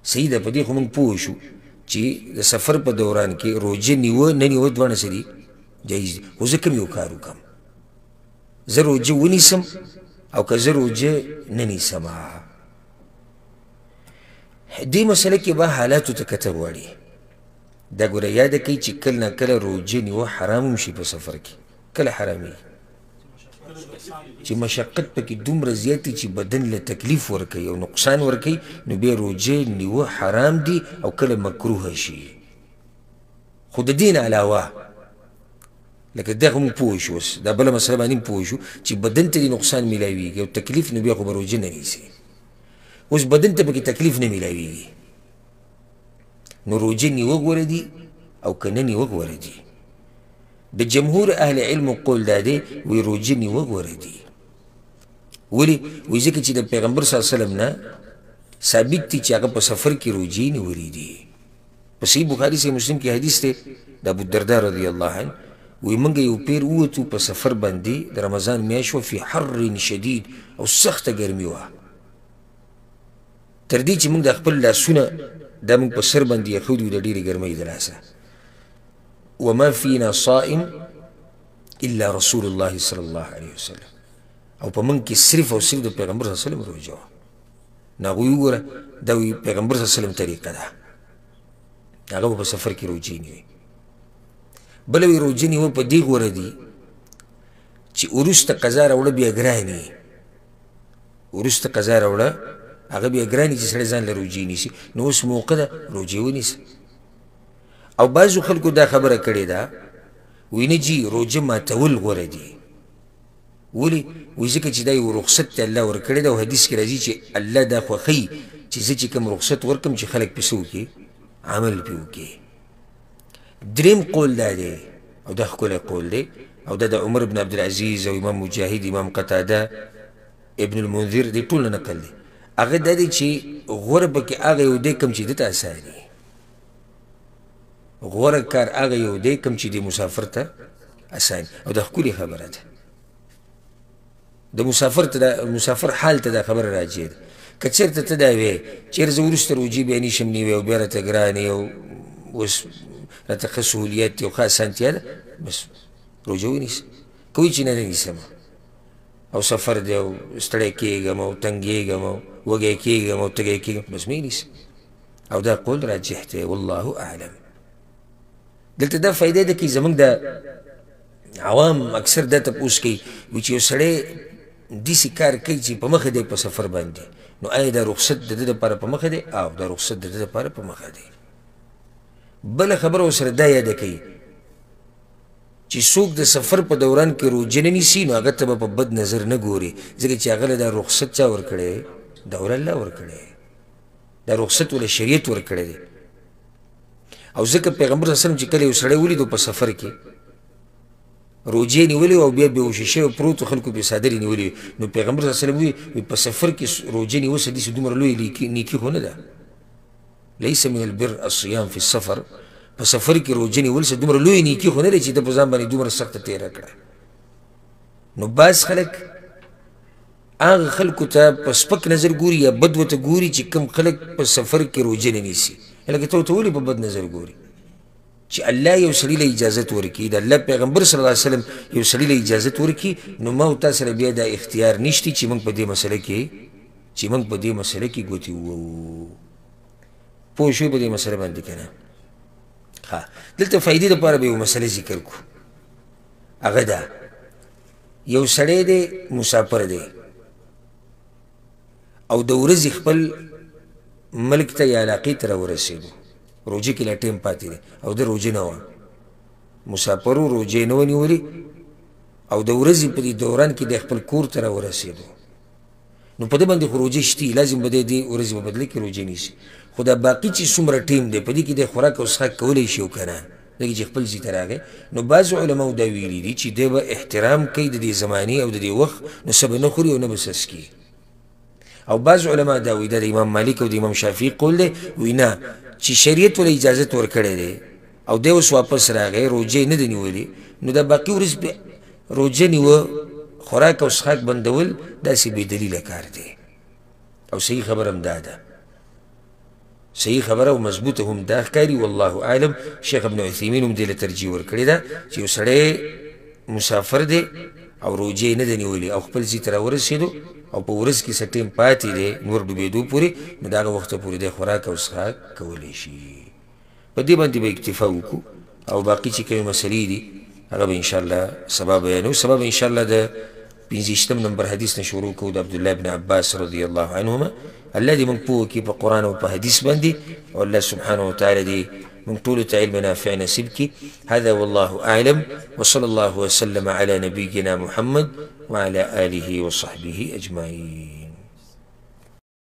صحیح ده، په دې خو موږ پوه شو چې د سفر په دوران کې روژه نیوه نه نیوه دواړه څه دي، جایز دي. خو زه کوم یو کار وکړم، زه روژه ونیسم او که زه روژه نه نیسم؟ دې مسله کې به حالاتو ته کته غواړي. دا ګوره یاده کوي چې کله نا کله روژه نیوه حرام هم شي په سفر کې. کله حرامېږي؟ چې مشقت پکې دومره زیات دی چې بدن له تکلیف ورکوي او نقصان ورکوي، نو بیا روژه نیوه حرام دي او کله مکروه شي. خو د دې نه علاوه لکه دا خو موږ پوه شو، اوس دا بله مسله باندې هم پوه شو چې بدن ته دې نقصان میلاویږي او تکلیف، نو بیا خو به روژه نه نیسي. اوس بدن ته پکې تکلیف نه میلاویږي، نو روژه نیوه غوره دي او که نه نیوه غوره دي. د جمهور اهل علم قول دا دی وی روژه نیوه غوره دي. ولې؟ وایي ځکه چې د پیغمبر صلی الله علیه وسلم نه ثابت دي چې هغه په سفر کې روژې نیولې دي. په صحیح بخاري صحیح مسلم کې حدیث دی د ابو الدرداء رضی الله عنه، وایي موږ یو پیر ووتو په سفر باندې، د رمضان میاشت وه، فی حر شدید او سخته ګرمي وه، تر دې چې موږ د خپل لاسونه دا موږ په سر باندې ایښودي وو د ډېرې ګرمۍ د لاسه. وما فينا صائم الا رسول الله صلی الله علیه وسلم، او په موږ کې صرف او صرف د پیغمبر صلی الله علیه وسلم روژه وه. نو هغوی وګوره دا وایي پیغمبر صلی الله علیه وسلم طریقه ده، هغه به په سفر کې روژې نیوي. بله وایي روژه نیوه په دې غوره دي چې وروسته قضا راوړه بیا ګراني، وروسته قضا راوړه هغه بیا ګراني چې سړی ځان له روژې نیسي، نو اوس موقع ده روژې ونیسه. او بعضو خلکو دا خبره کړې ده وایي نه جي روژه ماتول غوره دي. ولې؟ وایي ځکه چې دا یو رخصت دی الله ورکړی ده، او حدیث کې راځي چې الله دا خوښوي چې زه چې کوم رخصت ورکړم چې خلک پې څه وکړي، عمل پې وکړي. دریم قول دا دی، او دا ښکلی قول دی، او دا د عمر بن عبدالعزیز او امام مجاهد، امام قتاده، ابن المنذر، دې ټول نه نقل دی. هغه دا دی چې غوره پکې هغه یو دی کوم چې ده ته اسان وي، غوره کار هغه یو دی کوم چې د مسافر ته اسان. او دا ښکلې خبره ده، د مسافر ته دا مسافر حال ته دا خبره راجع ده. که چېرته ته دا وې چېرې زه وروسته روژې بیا نشم نیوی او بیا راته ګران یې او اوس راته ښه سهولیت دی او ښه اسانتیا ده، بس روژه ونیسه. که وایي چې نه نه نیسم او سفر دی او ستړی کېږم او تنګېږم او وږی کېږم او تږی کېږم، بس مه یې نیسه. او دا قول راجح دی، والله اعلم. دلته دا فایده ده کې زموږ د عوام اکثر دا تپوس کوي وایي چې یو سړی داسې کار کوي چې په مخه دی په سفر باندې، نو آیا دا رخصت د ده دپاره په مخه دی؟ او دا رخصت د ده دپاره په مخه دی. بله خبره ورسره دا یاده کوي چې څوک د سفر په دوران کې روژه نه نیسي نو هغه ته به په بد نظر نه ګوري، ځکه چې هغه له دا رخصت چا ورکړی؟ دا ورله الله ورکړی، دا رخصت ورله شریعت ورکړی دی. او ځکه پیغمبر صلی الله علیه وسلم چې کله یو سړی ولیدو په سفر کې روژې نیولې او بیا بېهوښه شوی پروت و، خلکو پرې څادرې نیولې وې، نو پیغمبر صلی الله علیه وسلم وایي په سفر کې روژه نیول څه داسې دومره لویه نیکي خو نه ده. ليس من البر الصيام في السفر، په سفر کې روژه نیول څه دومره لویه نیکي خو نه ده چې ته په ځان باندې دومره سخته تېره کړه. نو بعض خلک هغه خلکو ته په سپک نظر ګوري یا بد ورته ګوري چې کوم خلک په سفر کې روژه نه نیسي. لکه ته ورته ولې په بد نظر ګوري؟ چې الله یو سړي له اجازت ورکړي، د الله پیغمبر صلی الله علیه وسلم یو سړي له اجازت ورکړي، نو ما او تا سره بیا دا اختیار نشته چې موږ په دې مسله کې چې موږ په دې مسله کې ګوتې ووهو. پوه شوې په دې مسله باندې که نه؟ ښه، دلته فایدې دپاره به یوه مسله ذکر کړو. هغه دا یو سړی دی مسافر دی او د ورځې خپل ملک ته یا علاقې ته راورسېدو، روژې کې لا ټایم پاتې دی او ده روژه نه وه، مسافر و، روژه یې نه وه نیولې او د ورځې په دې دوران کې دی خپل کور ته راورسېدو، نو په ده باندې خو روژه شتي، لازم به دی دې ورځې په بدله کې روژه نیسي، خو دا باقي چې څومره ټایم دی په دې کې دی خوراک او څښاک کولی شي او که نه، ځکه چې خپل ځای ته راغی. نو بعضو علماو دا ویلي دي چې دی به احترام کوي د دې زمانې او د دې وخت، نو څه به نه خوري او نه به څه څکي. او بعض علما دا وایي، دا د امام مالک او د امام شافعي قول دی، وایي نه چې شریعت ورله اجازت ورکړی دی او دی اوس واپس راغی روژه یې نه ده نیولې، نو دا باقي ورځ روژه نیوه خوراک او څښاک بندول داسې بې دلیله کار دی. او صحیح خبره هم دا ده، صحیح خبره او مضبوطه هم دا ښکاري، والله اعلم. شیخ ابن عثیمین هم دې له ترجیح ورکړې ده چې یو سړی مسافر دی او روژه یې نه ده نیولې او خپل ځای ته راورسېدو او په ورځ کې څه ټایم پاتې دی نور ډوبېدو پورې، نو د هغه وخته پورې دی خوراک او څښاک کولی شي. په دې باندې به اکتفا وکړو او باقي چې کومې مسلې دي هغه به انشاءالله سبا بیانوو. سبا به انشاءالله د 25 نمبر حدیث نه شروع کوو، د عبدالله بن عباس رضی الله عنهما. الله دې موږ پوه کړي په قرآن او په حدیث باندې، او الله سبحانه وتعالی دې موږ ټولو ته علم نافع نصیب کړي. هذا والله أعلم، وصلى الله وسلم على نبينا محمد وعلى آله وصحبه أجمعين.